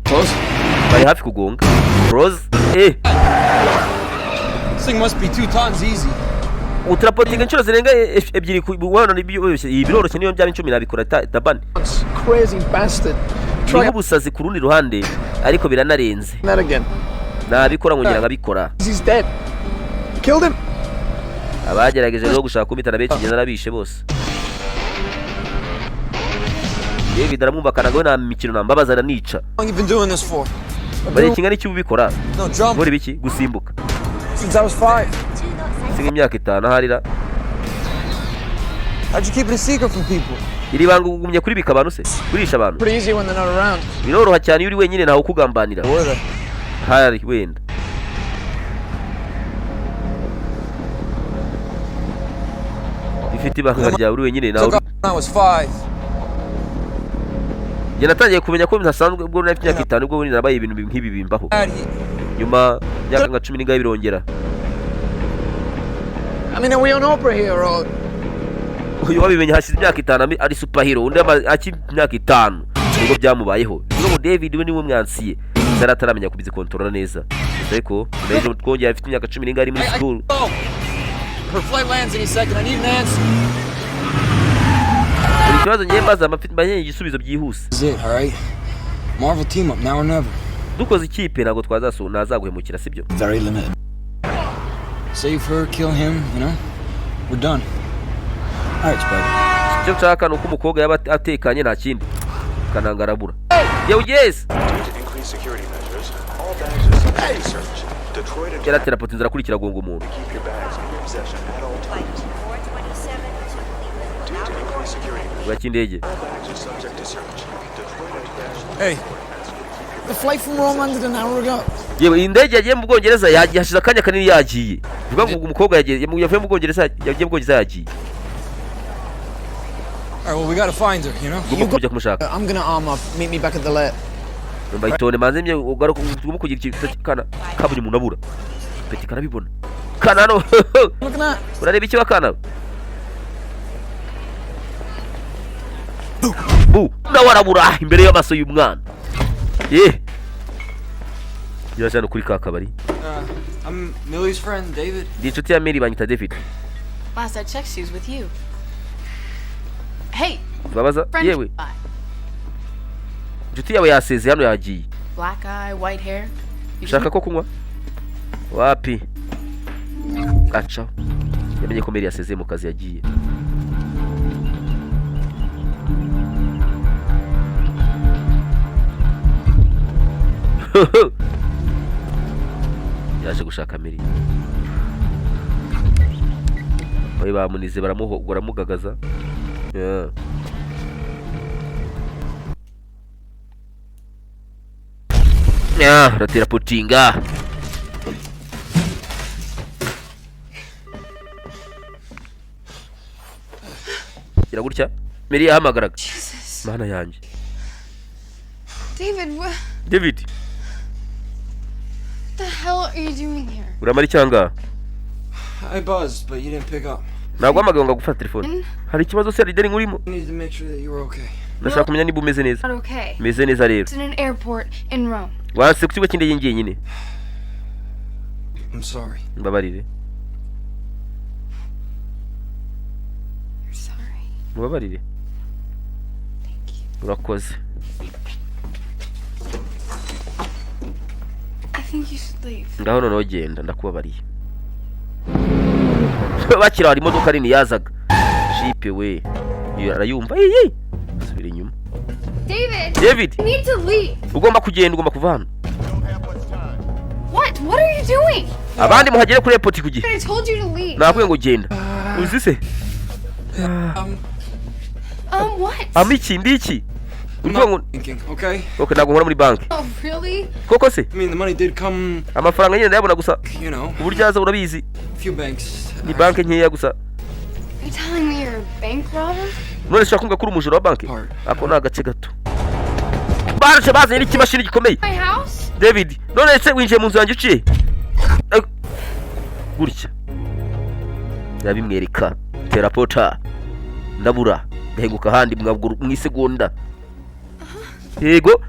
bari hafi kugonga. Rose, eh. This thing must be 2 tons easy. Uterapotinga inshuro zirenga ebyiri wabona ibi biroroshye, niyo byaba 10 nabikora tabani. Crazy bastard. Ni Try nk'ubusazi ku rundi ruhande, ariko biranarenze. that again. Nabikora nkongera nkabikora. He's dead. Killed him. Abagerageje rero gushaka kumpitana benshi, ngenda narabishe bose. David aramwumva, akanaga we nta mikino, nambabaza aranica. How long you been doing this for? Bari kingana iki ubikora? No, jump. Nkora ibiki? Gusimbuka. Since I was 5. Si nk'imyaka 5 aharira. How'd you keep it a secret from people? Iri banga ugumye kuribika abantu se, kurisha abantu? Pretty easy when they're not around. Biroroha cyane iyo uri wenyine, ntawe ukugambanira. Were they? Hari wenda. Ifite ibanga ryawe uri wenyine nawe. Took off when I was 5. Njye natangiye kumenya ko ntasanzwe ubwo nari mfite imyaka 5, ubwo nabaye ibintu nk'ibi bimbaho. Dad, he, Nyuma imyaka nka 10 n'ingahe birongera. I mean, are we on Oprah here or? Uyu wabimenye hashize imyaka 5 ari superhero, undi akiri imyaka 5 nibwo byamubayeho. Bivuga ngo David we niwe mwansiye yari ataramenya kubizikontorora neza. Gusa ariko ejo twongeye afite imyaka 10 n'ingahe ari muri school. Oh, her flight lands any second. I need an answer. Buri kibazo ngiye mbaza mba nkeneye igisubizo byihuse. This is it, all right? Marvel team up now or never. Dukoze ikipe ntabwo twazasu ntazaguhemukira, sibyo? Very limited. Save her, kill him, you know? We're done. All right, Spider. Icyo nshaka ni uko umukobwa yaba atekanye, nta kindi. Kananga arabura. Yewe, yes. Yaratera poto inzara akurikira agonga umuntu. Ikibuga cy'indege. Hey, The flight from Rome landed an hour ago. Yewe, iyi ndege yagiye mu Bwongereza yagiye hashize akanya kanini yagiye. Bivuga ngo umukobwa yagiye, yavuye mu Bwongereza, yagiye mu Bwongereza yagiye. All right, well, we gotta find her, you know? Ugomba kujya kumushaka. I'm gonna arm up. Meet me back at the lair. Numva itonde manze mye ugaruka ugomba kugira ikintu kana kabonye umuntu abura. Peti karabibona. Kana hano. Looking at. Urareba iki wakana? Bu, nawe arabura imbere y'amaso y'umwana. Ye. Yaje hano kuri ka kabari. I'm Millie's friend, David. Ndi inshuti ya Mary, banyita David. Last I checked, she was with you. Hey, Babaza friend. yewe. Inshuti yawe yasezeye hano yagiye. Black eye, white hair. You Ushaka ko kunywa? Wapi? Acaho. Yamenye ko Mary yasezeye mu kazi yagiye. Yaje gushaka Mary. Bari bamunize baramugagaza. Yeah. Yeah, ratera putinga. Gira gutya. Mary yahamagaraga. Jesus. Mana yanjye. David, what David, the hell are you doing here? Uramara icyanga? I buzzed, but you didn't pick up. Ntabwo wahamagaye ngo agufate telefone. Hari ikibazo se, hari ideni nkurimo? I needed to make sure that you were okay. Ndashaka kumenya niba umeze neza. Not okay. Meze neza rero. It's in an airport in Rome. Wanse ku kibuga cy'indege ngiye nyine. I'm sorry. Mbabarire. You're sorry. Mubabarire. Urakoze. I think you should leave. Ngaho noneho genda, ndakubabariye. Bakira hari imodoka nini yazaga. Jipe we. Iyo arayumva. Iyi. Subira inyuma. David! David! You need to leave. Ugomba kugenda, ugomba kuva hano. What? What are you doing? Abandi muhagere kuri airport ku gihe. I told you to leave. Nakubwiye ngo genda. Uzi se? What? Ama iki ndi iki? Uri kuvuga ngo Thinking, okay? Okay, ntabwo nkora muri banki. Oh, really? Koko se? I mean, the money did come, Amafaranga nyine ndayabona gusa. you know, Uburyo aza urabizi. a few banks. Ni banki nkeya gusa. Are you telling me you're a bank robber? None ushaka kumbwira ko uri umujura wa banki? Ako ni agace gato. Barashe bazanye n'ikimashini gikomeye. My house? David, none se winjiye mu nzu yanjye uciye? Gutya. Yabimwereka. Terapota. Ndabura. Ndahenguka ahandi mwabwo mu isegonda. Yego.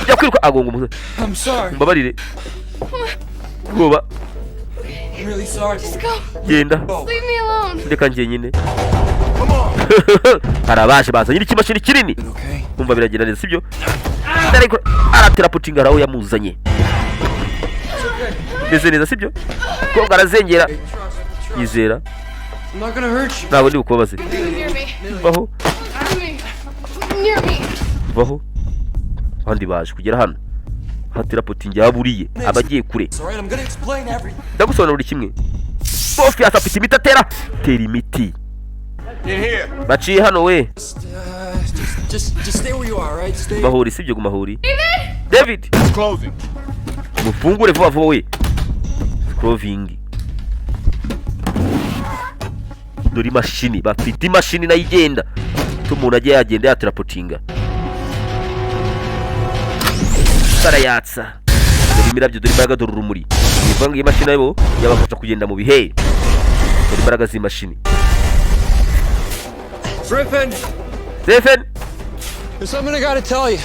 Jya kwiruka agonga umuntu. I'm sorry. Mbabarire. Ubwoba. I'm really sorry. Just go. Genda. Leave me alone. Ndeka njyenyine. Hari abaje bazanye n'ikimashini kinini. Okay. Umva, biragenda neza, sibyo? Ariko arateraputinga aho yamuzanye. Meze neza, sibyo? Koga arazengera. Yizera. I'm not gonna hurt you. Ntabwo ndi bukubabaze. Come near me. Baho. Leave me. come near me. Vaho, abandi baje kugera hano hatirapotingi yaburiye abagiye kure. It's alright, I'm gonna explain everything. Ndagusobanurira buri kimwe. Sofias afite imiti, atera tera imiti. In here. Baciye hano we. Just stay where you are, right? Stay. Mahuri sibyo, guma huri. David. It's closing. Mufungure vuba vuba we. Clothing, dore imashini bafite, imashini nayo igenda tu, umuntu agiye yagenda yatirapotinga, barayatsa. Dore imirabyo, dore imbaraga, dore urumuri. Bivuga ngo iyi mashini nayo yabafasha kugenda mu bihe. Dore imbaraga z'imashini. Griffin, Stephen, there's something I gotta tell you.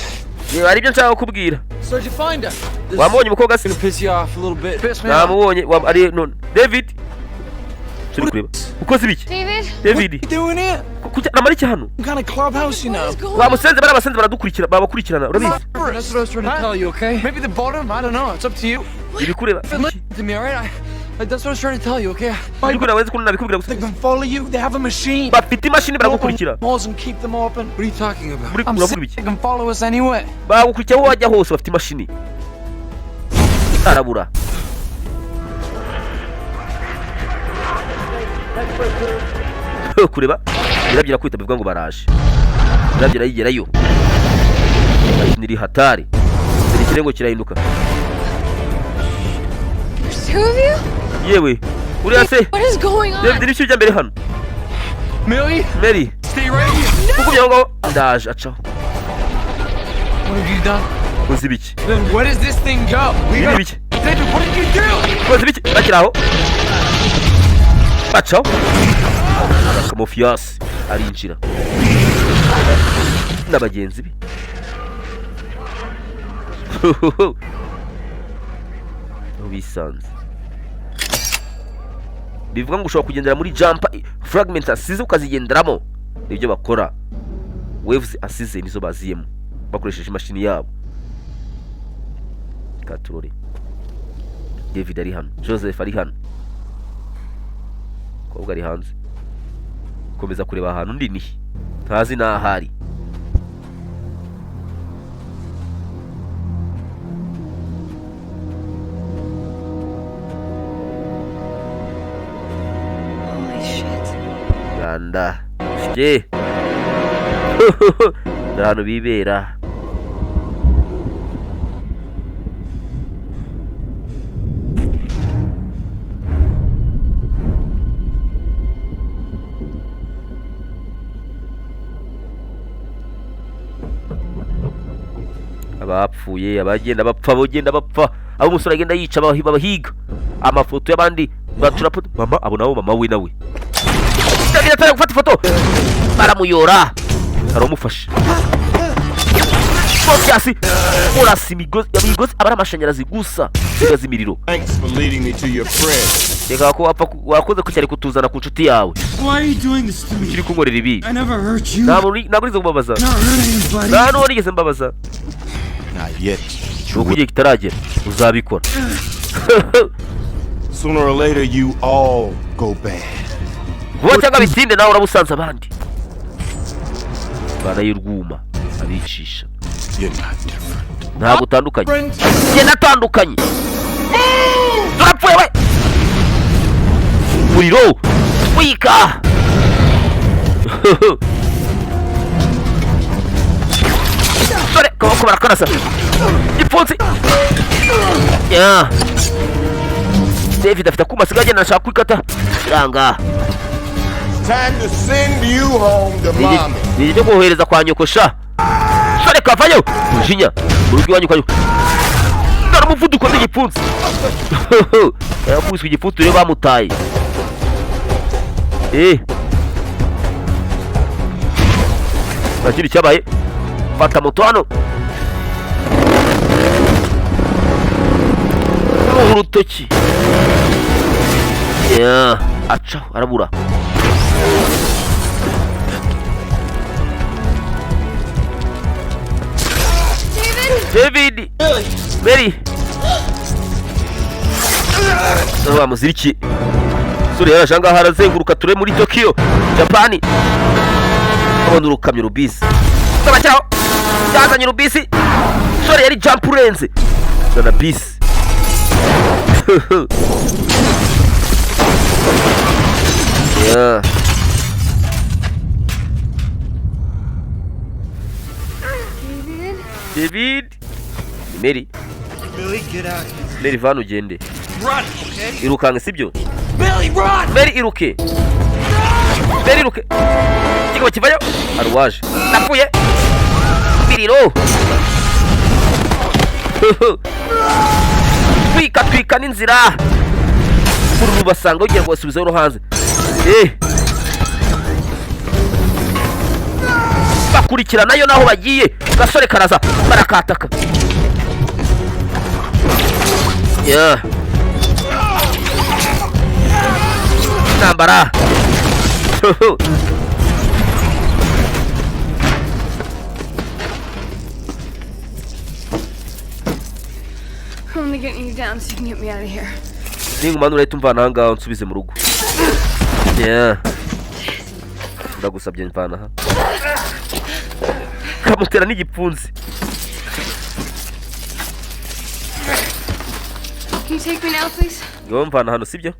Niba hari ibyo nshaka kukubwira. So did you find her? This Wamubonye umukobwa se? is gonna piss you off a little bit. Piss me off. Namubonye ari none David turi kureba ukoze ibiki? David? David. What are you doing here? Kuki namara iki hano? Some kind of clubhouse, you know. What is going Wa musenze, bari abasenze baradukurikira, babakurikirana, urabizi. That's what I was trying to tell you, okay? Maybe the bottom. I don't know. It's up to you. Ibikureba. Listen to me, alright? That's what I was trying to tell you, okay? By'ukuri nawe ko nabikubwira gusa. They can follow you. They have a machine. Bafite imashini, baragukurikira. Walls and keep them open. What are you talking about? Muri I'm uravuga saying ibiki? they can follow us anywhere. Bagukurikira aho wajya hose, bafite imashini. Arabura kureba irabyo kwita, bivuga ngo baraje. Irabyo irayigerayo, imashini iri hatari, dore ikirego kirahinduka. There's two of you? Yewe, uriya se? What is going on? David, n'ibiki bijya mbere hano? Millie, Mary, stay right here. kuko aho ngaho ndaje acaho. What have you done? Uzi ibiki? Then where does this thing go? We Ibi ni got ibiki? David, what did you do? Uzi ibiki? Bakiri aho bacaho, akamofiyasi arinjira na bagenzi be. Aho bisanze, bivuga ngo ushobora kugendera muri jumper fragment asize ukazigenderamo, nibyo bakora. Waves asize nizo baziyemo bakoresheje imashini yabo. Katurore, David ari hano, Joseph ari hano, umukobwa ari hanze. Komeza kureba ahantu undi ni ntazi n'ahari. Holy shit. Rwanda shye, ni ahantu bibera. Abapfuye, abagenda bapfa, abagenda bapfa, abo umusore agenda yica, babahiga, amafoto y'abandi bacura mama abo nabo, mama we nawe. David atangira gufata ifoto, baramuyora, hari umufashe. Sofiasi urasa imigozi, imigozi aba ari amashanyarazi gusa, insinga z'imiriro. Thanks for leading me to your friend. Reka ko wapfa wakoze ko cyari kutuzana ku nshuti yawe. Why are you doing this to me? Ukiri kunkorera ibi? I never hurt you. Ntabwo nigeze kubabaza. Not hurt anybody. Nta n'uwo nigeze mbabaza. Not yet. Nuko igihe kitaragera uzabikora. Sooner or later, you all go bad. Vuba cyangwa bitinde, nawe urabusanze abandi barayirwuma abicisha. You're not different. Ntabwo utandukanye, njye natandukanye. Turapfuye we, umuriro wika. Dore kaboko barakarasa igipfunsi ya David, afite akuma asigaye agenda ashaka kwikata iranga. Time to send you home to mommy. Ni ibyo kohereza kwa nyoko sha. Sore kavayo mujinya mu rugo iwanyu kwa nyoko. Dore umuvuduko w'igipfunsi, yakubiswe igipfunsi rero bamutaye. Nta kindi cyabaye, fata moto hano, urutoki. Yeah, acaho arabura. David? David! Mary! Aho bamuzirikiye. Sore yaraje ahangaha arazenguruka, ture muri Tokyo, Japani. Abona urukamyo rubisi. Bakiraho byazanye urubisi. Sore yari jump urenze zana bisi. Yeah. David? David, ni Mary. Billy, get out of here. Mary, vana ugende. Run, okay? Irukanke, sibyo? Billy, run! Mary, iruke. Mary, iruke. Kigabo kivayo, hari uwaje napfuye miriro. Twika twika n'inzira uru basanga ugiye ngo basubizeho no hanze. Bakurikiranayo naho bagiye, gasore karaza barakataka. Yeah. Intambara. I'm only getting you down so you can get me out of here. Ninkumanura urahita umvana aha ngaha unsubize mu rugo. Yeah. Ndagusabye, mvana aha. Kamutera n'igipfunsi. Can you take me now, please? Ngaho mvana hano, sibyo?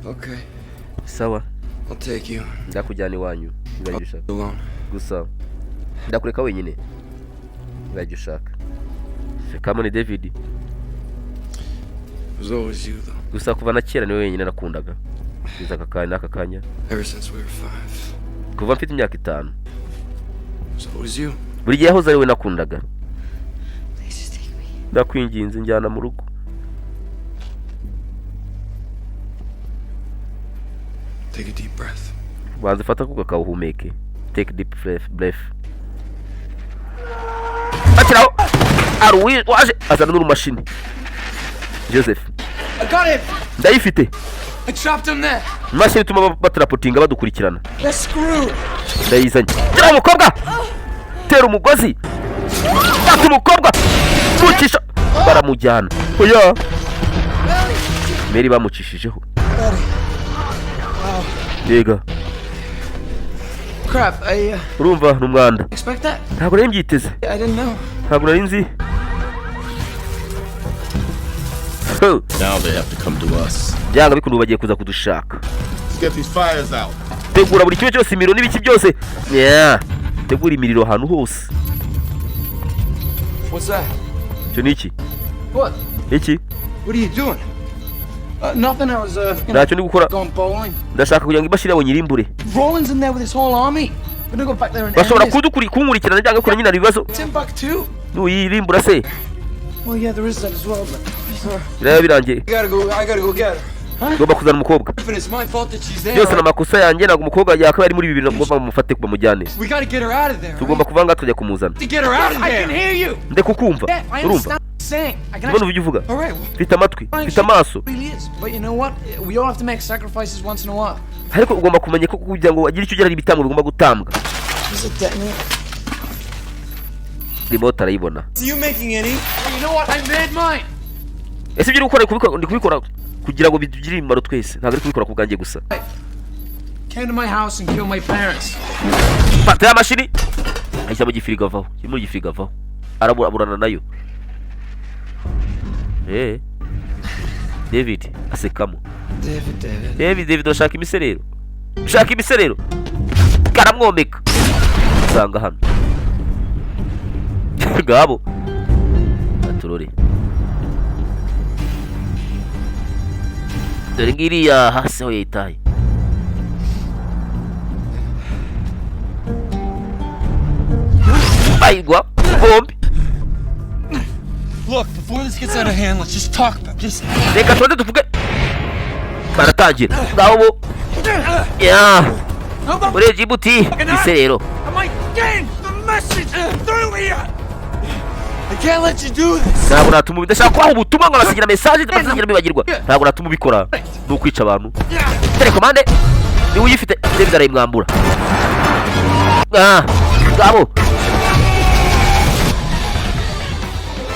Okay, Sawa. I'll take you. Ndakujyana iwanyu, niba aribyo ushaka. Alone. Gusa ndakureka wenyine, niba aribyo ushaka. Kamoni David. It was always you, though. Gusa kuva na kera niwe wenyine nakundaga kugeza aka kanya n'aka kanya. Ever since we were 5. Kuva mfite imyaka 5. It was always you. Buri gihe yahoze ari we nakundaga. Please just take me. Ndakwinginze, njyana mu rugo. Take a deep breath. Banza ufata akuka kawuhumeke. Take deep breath, breath. Akiraho ari waje azana n'urumashini Joseph. I got him! Ndayifite. I trapped him there! Imashini ituma batarapotinga badukurikirana. They're screwed! Ndayizanye. Tera umukobwa, tera umugozi, fata umukobwa, mucisha, baramujyana. Oya, Mary bamucishijeho mbega. Crap, I Urumva ni umwanda. expect that? Ntabwo nari mbyiteze. I didn't know. Ntabwo nari nzi. Huh. Now they have to come to us. Byanga bikunda ubu bagiye kuza kudushaka. Let's get these fires out. Tegura buri kimwe cyose, imiriro n'ibiki byose. Yeah. Tegura imiriro ahantu hose. What's that? Icyo ni iki? What? Iki? What are you doing? Nothing, I was, Ntacyo ndi gukora. going bowling. Ndashaka kugira ngo imashini yabo nyirimbure. Roland's in there with his whole army. We're gonna go back there and end Bashobora this. kunkurikirana byanga bikunda nyine hari ibibazo. Timbuktu? Nuyirimbura se Well, yeah, there is that as well, but... biraba birangiye. I gotta go. I gotta go get her. Ngomba kuzana umukobwa. But it's my fault that she's there. Byose ni amakosa yanjye, ntabwo umukobwa yakabaye ari muri ibi bintu. Ngomba mumufate bamujyane. We gotta get her out of there. Tugomba kuva ngaha tukajya kumuzana. To get her out of I there. can hear you! Ndeka ukumva. Yeah, I Urumva? understand what you're saying. I can Ndabona actually... uburyo uvuga. All right. Well, Mfite amatwi, mfite amaso. really is. But you know what? We all have to make sacrifices once in a while. Ariko ugomba kumenya ko kugira ngo agire icyo ugera hari ibitambo bigomba gutambwa. Is it detonator? Remote arayibona. Are you making any? Hey, you know what? I made mine! Ese ibyo uri gukora, ndi kubikora kugira ngo bitugirire umumaro twese, ntabwo ari kubikora ku bwanjye gusa. Came to my house and killed my parents. Fata ya mashini ayishyira mu gifirigo avaho, kiri muri gifirigo avaho, araburana nayo. David asekamo. David, David. David, David, urashaka imiserero, ushaka imiserero, karamwomeka usanga hano ngabo aturore. Dore ngiriya hasi aho yayitaye. Bayigwa bombi. Look, before this gets out of hand, let's just talk about just. Reka tubanze tuvuge. Baratangira ngabo bo ya muri Djibouti iserero. Am I getting the message through here? I can't let you do this. Ntabwo natuma, ndashaka kubaha ubutumwa ngo basigira message batazagira bibagirwa. Ntabwo natuma ubikora, ni ukwica abantu. Telekomande niwe uyifite. David arayimwambura. Ah, ngabo.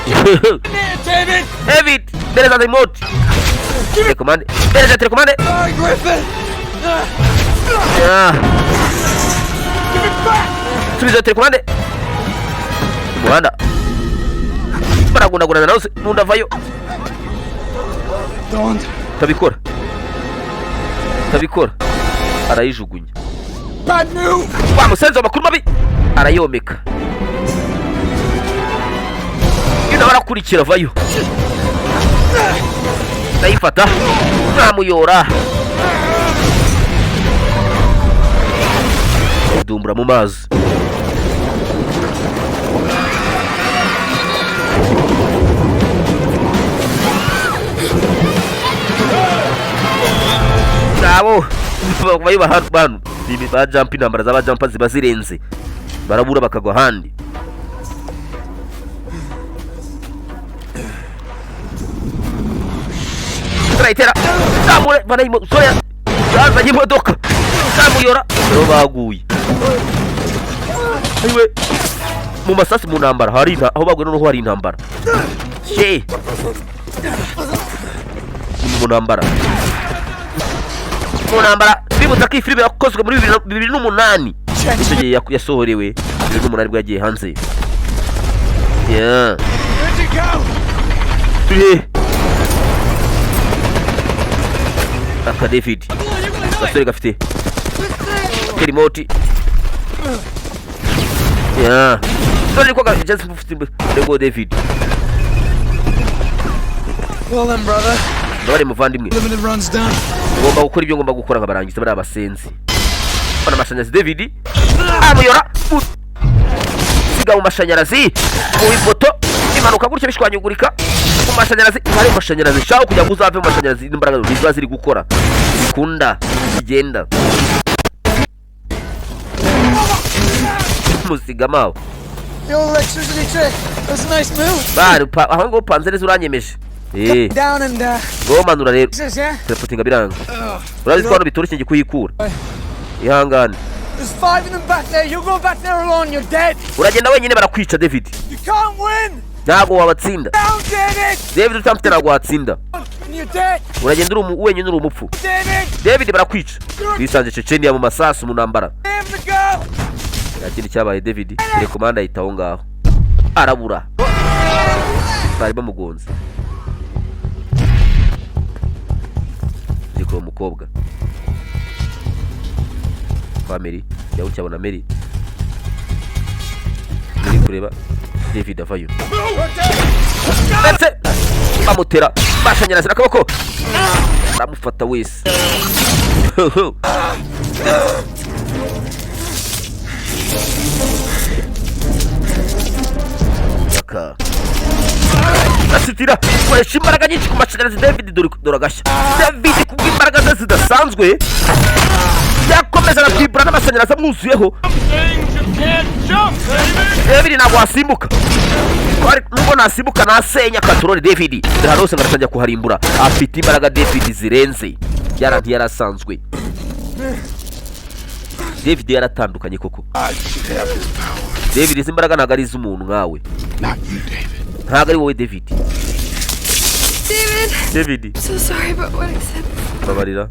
David! David, bereza remote, telecommande, bereza telecommande. Sorry, Griffin! Ah. Subiza telecommande. Umuhanda baragundagurana nawe n'undi avayo. Don't. Tabikora, tabikora, arayijugunya. Bad news! Wa musenzi w'amakuru mabi, arayomeka. Iyo nawe arakurikira avayo, ndayifata, namuyora, dumbura mu mazi. Ngabo bayo bantu ba jump, intambara z'aba jump ziba zirenze, barabura bakagwa ahandi. Turayitera zamure banayimusore yazanye imodoka zamuyora rero baguye ayiwe mu masasi mu ntambara hari aho baguye. Noneho hari intambara she mu ntambara, mu ntambara. Bibutsa ko iyi filime yakozwe muri 2008. Icyo gihe yasohorewe 2008 bwo yagiye hanze. Yeah. Where'd you go? Turi he? Aka David gasore gafite remote. Yeah. Dore ko just ngo David. Well then, brother. Ndabare muvandimwe. Limited runs done. Ngomba gukora ibyo ngomba gukora nkabarangiza bari abasenzi. Bana amashanyarazi, David amuyora siga mu mashanyarazi, mu ipoto imanuka gutya bishwanyugurika mu mashanyarazi. Hari mu mashanyarazi shaho, kugira ngo uzave mu mashanyarazi n'imbaraga ziba ziri gukora zikunda zigenda musiga mawe. The old electricity trick. That's a nice move. Bari aho ngo upanze neza, uranyemeje. Eh. Down and ngo manura rero. This, yeah? Teleportinga biranga, urabizi ko hano bitoroshye ngiye kuyikura, ihangane. There's five of them back there. You go back there alone, you're dead. Uragenda wenyine barakwica, David. You can't win. Ntabwo wabatsinda. Down, David. David, utamfite ntabwo watsinda. And you're dead. Uragenda uri wenyine, uri umupfu. David. David, barakwica. Bisanze Chechenia mu masasu mu ntambara. Save the girl. Nta kindi cyabaye. David telecommande ahita aho ngaho arabura, bari bamugonze. Zikora umukobwa kwa Mary yawe cyabona Mary uri kureba David avayo, ndetse bamutera mashanyarazi n'akaboko, aramufata wese. Aka asitira koresha imbaraga nyinshi ku mashanyarazi. David, dore dore agashya. David kubw'imbaraga ze zidasanzwe yakomeza arakwibura n'amashanyarazi amwuzuyeho. David, ntabwo wasimbuka. Nubwo nasimbuka nasenya katorori. David dore ahantu hose ngaratangira kuharimbura. Afite imbaraga David zirenze, ntiyarasanzwe. David yaratandukanye koko. David, izi mbaraga ntabwo ari iz'umuntu nkawe, ntabwo ari wowe David. David! David. I'm so sorry about what I said. Babarira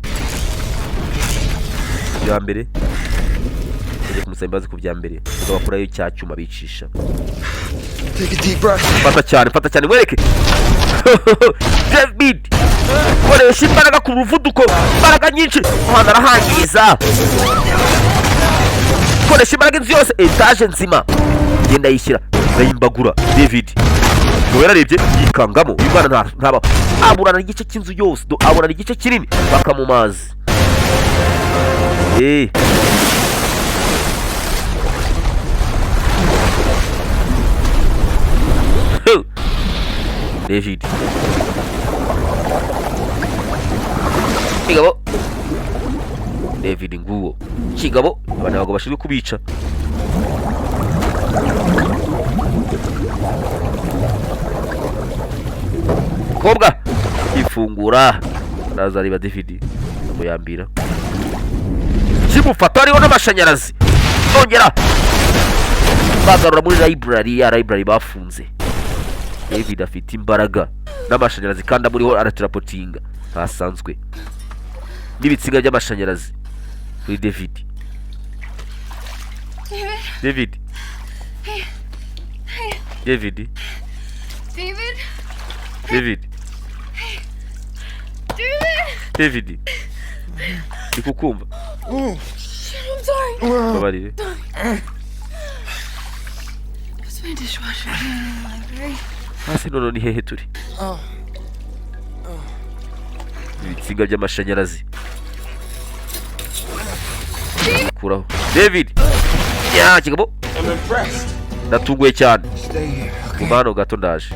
bya mbere, ujye kumusaba imbabazi ku bya mbere, ubwo bakurayo cya cyuma bicisha. Take a deep breath. Fata cyane, fata cyane, mwereke. David koresha imbaraga ku muvuduko, imbaraga nyinshi, ahantu arahangiza. Koresha imbaraga, inzu yose, etaje nzima genda yishyira ndayimbagura. David ngo yararebye yikangamo uyu mwana ntabaho, aburana igice cy'inzu yose do, aburana igice kinini baka mu mazi. Eh. Huh. David Kigabo, David nguwo Kigabo, abantu ntabwo bashinzwe kubica. Kobwa ifungura, araza areba David, amuyambira kimufata hariho n'amashanyarazi, bongera bagarura muri library, ya library bafunze. David afite imbaraga n'amashanyarazi kandi amuriho aratirapotinga ntasanzwe n'ibitsinga by'amashanyarazi kuri David. David. David. Hey. Hey. David. David. David. Hey. David. David. Ndi kukumva. I'm sorry. Mbabarire. What's my dishwasher doing in the library? Hasi none ni hehe turi? Ibitsinga by'amashanyarazi. Kuraho. David. Ya kigabo. I'm impressed. Ndatunguye cyane. Stay here. Guma hano gato ndaje.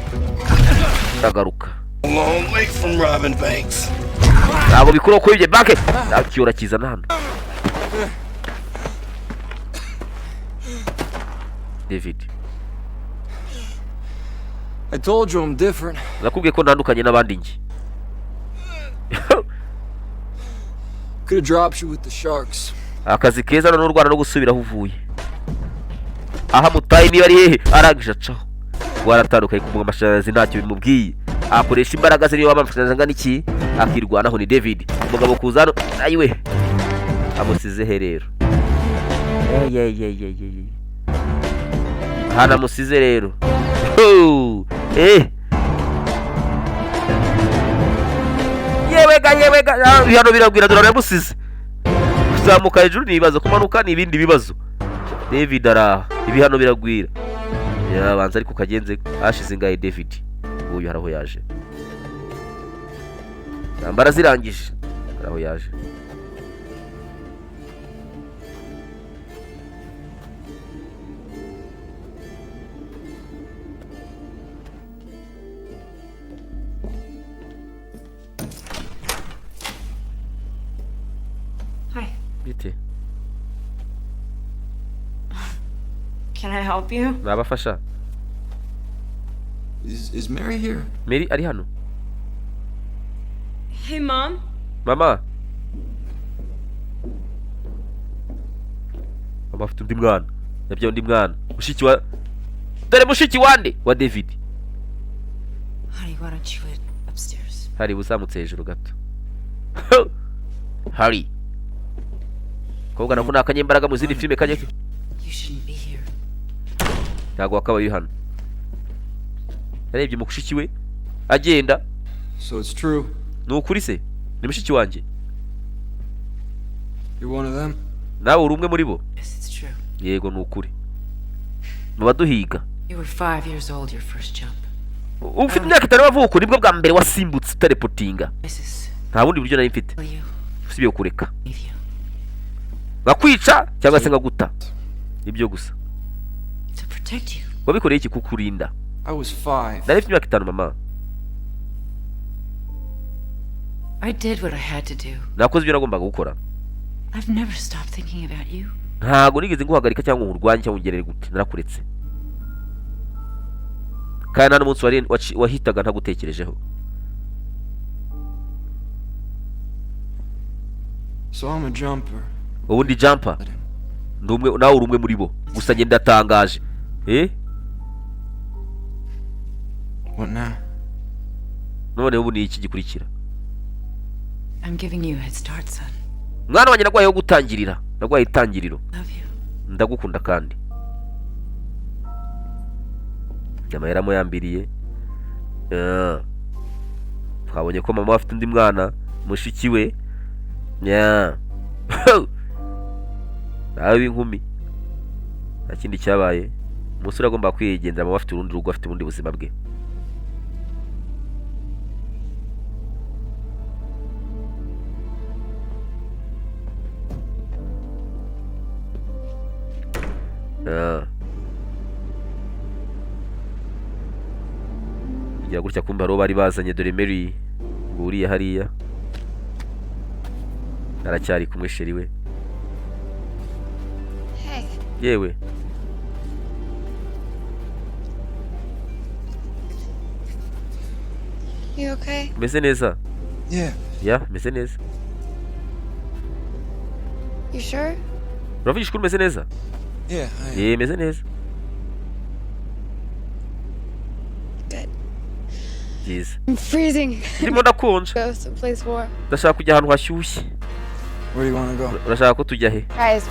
Ndagaruka. Long way from robbing banks. Ntabwo bikuraho ko yibye banke. Akiyora kizana hano. David. I told you I'm different. Nakubwiye ko ntandukanye n'abandi njye. Could have dropped you with the sharks. Akazi keza no Rwanda no gusubira aho uvuye. Aha mutayi niba ari hehe arangije acaho. Waratandukanye ku amashanyarazi ntacyo bimubwiye. Akoresha imbaraga ze niba amashanyarazi angana iki akirwanaho ni David. Umugabo kuza hano ayiwe. Amusize he rero? Ye ye ye ye ye. Hano amusize rero. Eh. Yewega yewega hano biragwira dore yamusize. Kuzamuka hejuru ni ibibazo, kumanuka ni ibindi bibazo. David araha, ibihano biragwira. Yabanza ariko kagenze ashize ingahe David. Uyu haraho yaje. Intambara zirangije. Haraho yaje. Hi. Bite. Can I help you? Nabafasha. Is Mary here? Mary ari hano? Hey, Mom. Mama. Mama afite undi mwana. Yabyaye undi mwana. Mushiki wa Dore mushiki wande wa David. Honey, why don't you wait upstairs? Hari uzamutse hejuru gato. Hari. Kobwa nako nakanyembaraga mu zindi filime kanye. You shouldn't be here. Ntabwo wakabaye hano. Yarebye mu mushiki we agenda. So it's true. Ni ukuri se? Ni mushiki wanjye. You're one of them? Nawe uri umwe muri bo? Yes, it's true. Yego ni ukuri. Mu baduhiga. You were 5 years old your first jump. Ufite imyaka 5 y'amavuko nibwo bwa mbere wasimbutse utarepotinga. Nta bundi buryo nari mfite. Usibye kureka. Bakwica cyangwa se nkaguta. Ibyo gusa. To protect you. Wabikoreye iki kukurinda? I was 5. Nari mfite imyaka 5 mama. I did what I had to do. Nakoze ibyo nagombaga gukora. I've never stopped thinking about you. Ntago nigeze nguhagarika cyangwa nkurwanye cyangwa ungerere gute, narakuretse. Kandi nta n'umunsi wahitaga ntagutekerejeho. So I'm a jumper. Ubu ndi jumper. Ndi umwe, nawe uri umwe muri bo. Gusa njye ndatangaje. Eh? What now? None ubu ni iki gikurikira? I'm giving you a head start, son. Mwana wanjye nagwaye ho gutangirira. Nagwaye itangiriro. Love you. Ndagukunda kandi. Nyama yaramo yambiriye. Twabonye ko mama afite undi mwana, mushiki we. Nawe w'inkumi. Nta kindi cyabaye. Umusore agomba kwigendera, mama afite urundi rugo, afite ubundi buzima bwe. Kugira gutya kumbe hariho bari bazanye dore Mary nguriye hariya aracyari kumwe sheri we. Hey. Yewe. You okay? Meze neza? Yeah. Yeah, meze neza. You sure? Uravugisha ukuri meze neza? Yeah, I am. Yeah, meze neza. Good. Byiza. I'm freezing. Ndimo ndakonja. Go someplace warm. Ndashaka kujya ahantu hashyushye. Where do you want to go? Urashaka ko tujya he? Guys,